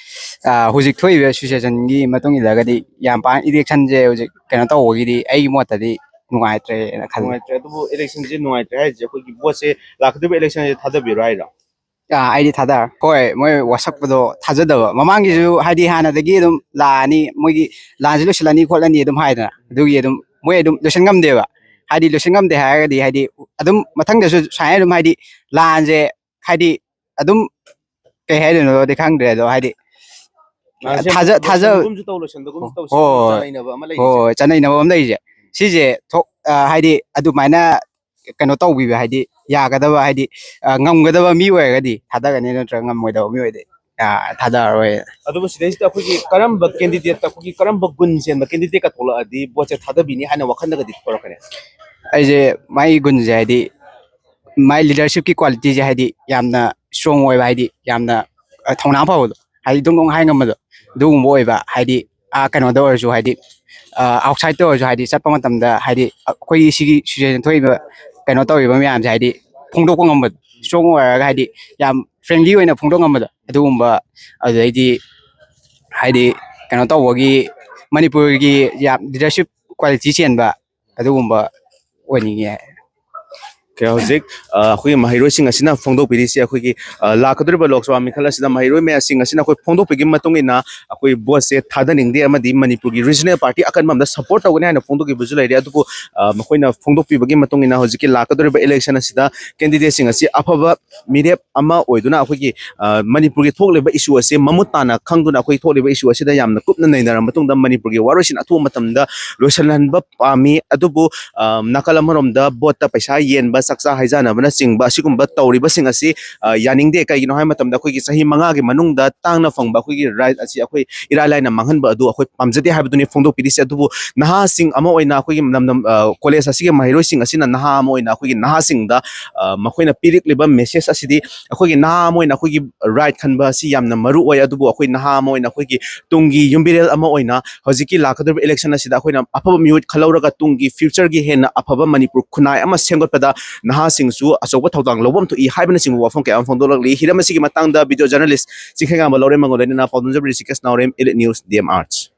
ꯑ, ꯍꯧꯖꯤꯛ ꯊꯣꯛꯏꯕ situation ꯒꯤ ꯃꯇꯨꯡ ꯏꯜꯂꯒꯗꯤ ꯌꯥꯝ ꯄꯥꯛ election ꯁꯦ ꯍꯧꯖꯤꯛ ꯀꯩꯅꯣ ꯇꯧꯕꯒꯤꯗꯤ ꯑꯩꯒꯤ ꯃꯣꯠꯇꯗꯤ ꯅꯨꯡꯉꯥꯏꯇ꯭ꯔꯦꯅ ꯈꯜꯂꯦ꯫ ꯅꯨꯡꯉꯥꯏꯇ꯭ꯔꯦ꯫ ꯑꯗꯨꯕꯨ election ꯁꯦ ꯅꯨꯡꯉꯥꯏꯇ꯭ꯔꯦ ꯍꯥꯏꯁꯦ ꯑꯩꯈꯣꯏꯒꯤ vote ꯁꯦ, ꯂꯥꯛꯀꯗꯧꯔꯤꯕ election ꯁꯦ ꯊꯥꯗꯕꯤꯔꯣ ꯍꯥꯏꯔꯣ? ꯑꯥ, ꯑꯩꯗꯤ ꯊꯥꯗꯔꯦ꯫ ꯍꯣꯏ, ꯃꯣꯏ ꯋꯥꯁꯛꯄꯗꯣ ꯊꯥꯖꯗꯕ꯫ ꯃꯃꯥꯡꯒꯤꯁꯨ ꯍꯥꯏꯗꯤ ꯍꯥꯟꯅꯗꯒꯤ ꯑꯗꯨꯝ ꯂꯥꯛꯑꯅꯤ, ꯃꯣꯏꯒꯤ ꯂꯥꯟꯁꯦ ꯂꯣꯏꯁꯤꯜꯂꯅꯤ ꯈꯣꯠꯂꯅꯤ ꯑꯗꯨꯝ ꯍꯥꯏꯗꯅ, ꯑꯗꯨꯒꯤ ꯑꯗꯨꯝ ꯃꯣꯏ ꯑꯗꯨꯝ ꯂꯣꯏꯁꯤꯟ ꯉꯝꯗꯦꯕ꯫ ꯍꯥꯏꯗꯤ ꯂꯣꯏꯁꯤꯟ ꯉꯝꯗꯦ ꯍꯥꯏꯔꯒꯗꯤ, ꯍꯥꯏꯗꯤ ꯑꯗꯨꯝ ꯃꯊꯪꯗꯁꯨ ꯁꯨꯃꯥꯏꯅ ꯑꯗꯨꯝ, ꯍꯥꯏꯗꯤ ꯂꯥꯟꯁꯦ, ꯍꯥꯏꯗꯤ ꯑꯗꯨꯝ, ꯀꯩ ꯍꯥꯏꯗꯣꯏꯅꯣꯗꯤ ꯈꯪꯗ꯭ꯔꯦ, ꯑꯗꯣ ꯍꯥꯏꯗꯤ ꯊꯥꯖ- ꯊꯥꯖ- ꯂꯣꯏꯁꯟꯒꯨꯝꯁꯨ ꯇꯧ, ꯂꯣꯏꯁꯟꯗꯒꯨꯝꯁꯨ ꯇꯧ, ꯍꯣꯏ, ꯍꯣꯏ, ꯆꯥꯅꯩꯅꯕ ꯑꯃ ꯂꯩꯔꯤꯁꯦ꯫ ꯍꯣꯏ, ꯍꯣꯏ, ꯆꯥꯅꯩꯅꯕ ꯑꯃ ꯂꯩꯔꯤꯁꯦ꯫ ꯁꯤꯁꯦ ꯊꯣꯛ-, ꯑ, ꯍꯥꯏꯗꯤ ꯑꯗꯨꯃꯥꯏꯅ ꯀꯩꯅꯣ ꯇꯧꯕꯤꯕ, ꯍꯥꯏꯗꯤ ꯌꯥꯒꯗꯕ, ꯍꯥꯏꯗꯤ, ꯑ, ꯉꯝꯒꯗꯕ ꯃꯤ ꯑꯣꯏꯔꯒꯗꯤ ꯊꯥꯗꯒꯅꯤ, ꯅꯠꯇ꯭ꯔꯒ ꯉꯝꯃꯣꯏꯗꯕ ꯃꯤ ꯑꯣꯏꯔꯗꯤ, ꯑ, ꯊꯥꯗꯔꯔꯣꯏ꯫ ꯑꯗꯨꯕꯨ ꯁꯤꯗꯩꯁꯤꯗ ꯑꯩꯈꯣꯏꯒꯤ ꯀꯔꯝꯕ candidate, ꯑꯩꯈꯣꯏꯒꯤ ꯀꯔꯝꯕ ꯒꯨꯟ ꯆꯦꯟꯕ candidate ꯀ ꯊꯣꯛꯂꯛꯑꯗꯤ ꯚꯣꯠꯁꯦ ꯊꯥꯗꯕꯤꯅꯤ ꯍꯥꯏꯅ ꯋꯥꯈꯜꯗꯒꯗꯤ ꯊꯣꯛꯂꯛꯀꯅꯤ? ꯑꯩꯁꯦ ꯃꯥꯒꯤ ꯒꯨꯟꯁꯦ, ꯍꯥꯏꯗꯤ ꯃꯥꯏ leadership ꯀꯤ quality ꯁꯦ, ꯍꯥꯏꯗꯤ ꯌꯥꯝꯅ strong ꯑꯣꯏꯕ, ꯍꯥꯏꯗꯤ ꯌꯥꯝꯅ, ꯑ, ꯊꯧꯅꯥ ꯐꯕꯗꯣ, ꯍꯥꯏꯗꯤ ꯗꯨꯡ ꯗꯨꯡ ꯍꯥꯏ ꯉꯝꯕꯗꯣ, ꯑꯗꯨꯒꯨꯝꯕ ꯑꯣꯏꯕ, ꯍꯥꯏꯗꯤ, ꯑ, ꯀꯩꯅꯣꯗ ꯑꯣꯏꯔꯁꯨ, ꯍꯥꯏꯗꯤ, ꯑ, outside ꯇ ꯑꯣꯏꯔꯁꯨ, ꯍꯥꯏꯗꯤ ꯆꯠꯄ ꯃꯇꯝꯗ, ꯍꯥꯏꯗꯤ ꯑꯩꯈꯣꯏꯒꯤ ꯁꯤꯒꯤ situation ꯊꯣꯛꯏꯕ, ꯀꯩꯅꯣ ꯇꯧꯔꯤꯕ ꯃꯌꯥꯝꯁꯦ, ꯍꯥꯏꯗꯤ ꯐꯣꯡꯗꯣꯛꯄ ꯉꯝꯕꯗꯣ, strong ꯑꯣꯏꯔꯒ, ꯍꯥꯏꯗꯤ ꯌꯥꯝ friendly ꯑꯣꯏꯅ ꯐꯣꯡꯗꯣꯛ ꯉꯝꯕꯗꯣ, ꯑꯗꯨꯒꯨꯝꯕ, ꯑꯗꯨꯗꯩꯗꯤ, ꯍꯥꯏꯗꯤ, ꯀꯩꯅꯣ ꯇꯧꯕꯒꯤ, ꯃꯅꯤꯄꯨꯔꯒꯤ ꯌꯥꯝ leadership quality ꯆꯦꯟꯕ ꯑꯗꯨꯒꯨꯝꯕ ꯑꯣꯏꯅꯤꯡꯉꯦ꯫ Okay, ꯍꯧꯖꯤꯛ, ꯑ, ꯑꯩꯈꯣꯏꯒꯤ ꯃꯍꯩꯔꯣꯏꯁꯤꯡ ꯑꯁꯤꯅ ꯐꯣꯡꯗꯣꯛꯄꯤꯔꯤꯁꯤ, ꯑꯩꯈꯣꯏꯒꯤ, ꯑ, ꯂꯥꯛꯀꯗꯧꯔꯤꯕ ꯂꯣꯛ ꯁꯚꯥ ꯃꯤꯈꯜ ꯑꯁꯤꯗ ꯃꯍꯩꯔꯣꯏ ꯃꯌꯥꯝꯁꯤꯡ ꯑꯁꯤꯅ ꯑꯩꯈꯣꯏ ꯐꯣꯡꯗꯣꯛꯄꯤꯈꯤꯕ ꯃꯇꯨꯡ ꯏꯟꯅ ꯑꯩꯈꯣꯏ ꯚꯣꯠꯁꯦ ꯊꯥꯗꯅꯤꯡꯗꯦ ꯑꯃꯗꯤ ꯃꯅꯤꯄꯨꯔꯒꯤ regional party ꯑꯀꯟꯕ ꯑꯃꯗ support ꯇꯧꯒꯅꯤ ꯍꯥꯏꯅ ꯐꯣꯡꯗꯣꯛꯈꯤꯕꯁꯨ ꯂꯩꯔꯦ꯫ ꯑꯗꯨꯕꯨ, ꯑ, ꯃꯈꯣꯏꯅ ꯐꯣꯡꯗꯣꯛꯄꯤꯕꯒꯤ ꯃꯇꯨꯡ ꯏꯟꯅ ꯍꯧꯖꯤꯛꯀꯤ ꯂꯥꯛꯀꯗꯧꯔꯤꯕ election ꯑꯁꯤꯗ candidate ꯁꯤꯡ ꯑꯁꯤ ꯑꯐꯕ ꯃꯤꯔꯦꯞ ꯑꯃ ꯑꯣꯏꯗꯨꯅ ꯑꯩꯈꯣꯏꯒꯤ, ꯑ, ꯃꯅꯤꯄꯨꯔꯒꯤ ꯊꯣꯛꯂꯤꯕ issue ꯑꯁꯤ ꯃꯃꯨꯠ ꯇꯥꯅ ꯈꯪꯗꯨꯅ ꯑꯩꯈꯣꯏ ꯊꯣꯛꯂꯤꯕ issue ꯑꯁꯤꯗ ꯌꯥꯝꯅ ꯀꯨꯞꯅ ꯅꯩꯅꯔꯕ ꯃꯇꯨꯡꯗ ꯃꯅꯤꯄꯨꯔꯒꯤ ꯋꯥꯔꯣꯏꯁꯤꯟ ꯑꯊꯨꯕ ꯃꯇꯝꯗ ꯂꯣꯏꯁꯤꯜꯍꯟꯕ ꯄꯥꯝꯃꯤ꯫ ꯑꯗꯨꯕꯨ, ꯑ, ꯅꯥꯀꯜ ꯑꯃꯔꯣꯝꯗ ꯚꯣꯠꯇ ꯄꯩꯁꯥ ꯌꯦꯟꯕ, ꯆꯥꯛꯆꯥ ꯍꯩꯖꯥꯟꯅꯕꯅꯆꯤꯡꯕ ꯑꯁꯤꯒꯨꯝꯕ ꯇꯧꯔꯤꯕꯁꯤꯡ ꯑꯁꯤ, ꯑ, ꯌꯥꯅꯤꯡꯗꯦ꯫ ꯀꯩꯒꯤꯅꯣ ꯍꯥꯏꯕ ꯃꯇꯝꯗ ꯑꯩꯈꯣꯏꯒꯤ ꯆꯍꯤ ꯃꯉꯥꯒꯤ ꯃꯅꯨꯡꯗ ꯇꯥꯡꯅ ꯐꯪꯕ ꯑꯩꯈꯣꯏꯒꯤ right ꯑꯁꯤ ꯑꯩꯈꯣꯏ ꯏꯔꯥꯏ ꯂꯥꯏꯅ ꯃꯥꯡꯍꯟꯕ ꯑꯗꯨ ꯑꯩꯈꯣꯏ ꯄꯥꯝꯖꯗꯦ ꯍꯥꯏꯕꯗꯨꯅꯤ ꯐꯣꯡꯗꯣꯛꯄꯤꯔꯤꯁꯦ꯫ ꯑꯗꯨꯕꯨ ꯅꯍꯥꯁꯤꯡ ꯑꯃ ꯑꯣꯏꯅ ꯑꯩꯈꯣꯏꯒꯤ ꯂꯝꯗꯝ, ꯑ, college ꯑꯁꯤꯒꯤ ꯃꯍꯩꯔꯣꯏꯁꯤꯡ ꯑꯁꯤꯅ ꯅꯍꯥ ꯑꯃ ꯑꯣꯏꯅ ꯑꯩꯈꯣꯏꯒꯤ ꯅꯍꯥꯁꯤꯡꯗ, ꯑ, ꯃꯈꯣꯏꯅ ꯄꯤꯔꯛꯂꯤꯕ message ꯑꯁꯤꯗꯤ ꯑꯩꯈꯣꯏꯒꯤ ꯅꯍꯥ ꯑꯃ ꯑꯣꯏꯅ ꯑꯩꯈꯣꯏꯒꯤ right ꯈꯟꯕ ꯑꯁꯤ ꯌꯥꯝꯅ ꯃꯔꯨ ꯑꯣꯏ꯫ ꯑꯗꯨꯕꯨ ꯑꯩꯈꯣꯏ ꯅꯍꯥ ꯑꯃ ꯑꯣꯏꯅ ꯑꯩꯈꯣꯏꯒꯤ ꯇꯨꯡꯒꯤ ꯌꯨꯝꯕꯤꯔꯦꯜ ꯑꯃ ꯑꯣꯏꯅ ꯍꯧꯖꯤꯛꯀꯤ ꯂꯥꯛꯀꯗꯧꯔꯤꯕ election ꯑꯁꯤꯗ ꯑꯩꯈꯣꯏꯅ ꯑꯐꯕ ꯃꯤꯍꯨꯠ ꯈꯜꯍꯧꯔꯒ ꯇꯨꯡꯒꯤ future ꯒꯤ ꯍꯦꯟꯅ ꯑꯐꯕ ꯃꯅꯤꯄꯨꯔ ꯈꯨꯟꯅꯥꯏ ꯑꯃ ꯁꯦꯝꯒꯠꯄꯗ ꯅꯍꯥꯁꯤꯡꯁꯨ ꯑꯆꯧꯕ ꯊꯧꯗꯥꯡ ꯂꯧꯕ ꯑꯃ ꯊꯣꯛꯏ ꯍꯥꯏꯕꯅꯆꯤꯡꯕ ꯋꯥꯐꯝ ꯀꯌꯥ ꯑꯃ ꯐꯣꯡꯗꯣꯛꯂꯛꯂꯤ꯫ ꯍꯤꯔꯝ ꯑꯁꯤꯒꯤ ꯃꯇꯥꯡꯗ video journalist ꯆꯤꯡꯈꯩꯉꯥꯟꯕ ꯂꯧꯔꯦꯝ ꯃꯉꯣꯟꯗ ꯄꯥꯎꯗꯝꯖꯕ ꯔꯤꯁꯤꯀꯦꯁ ꯅꯥꯎꯔꯦꯝ, Elite News, D M Arts꯫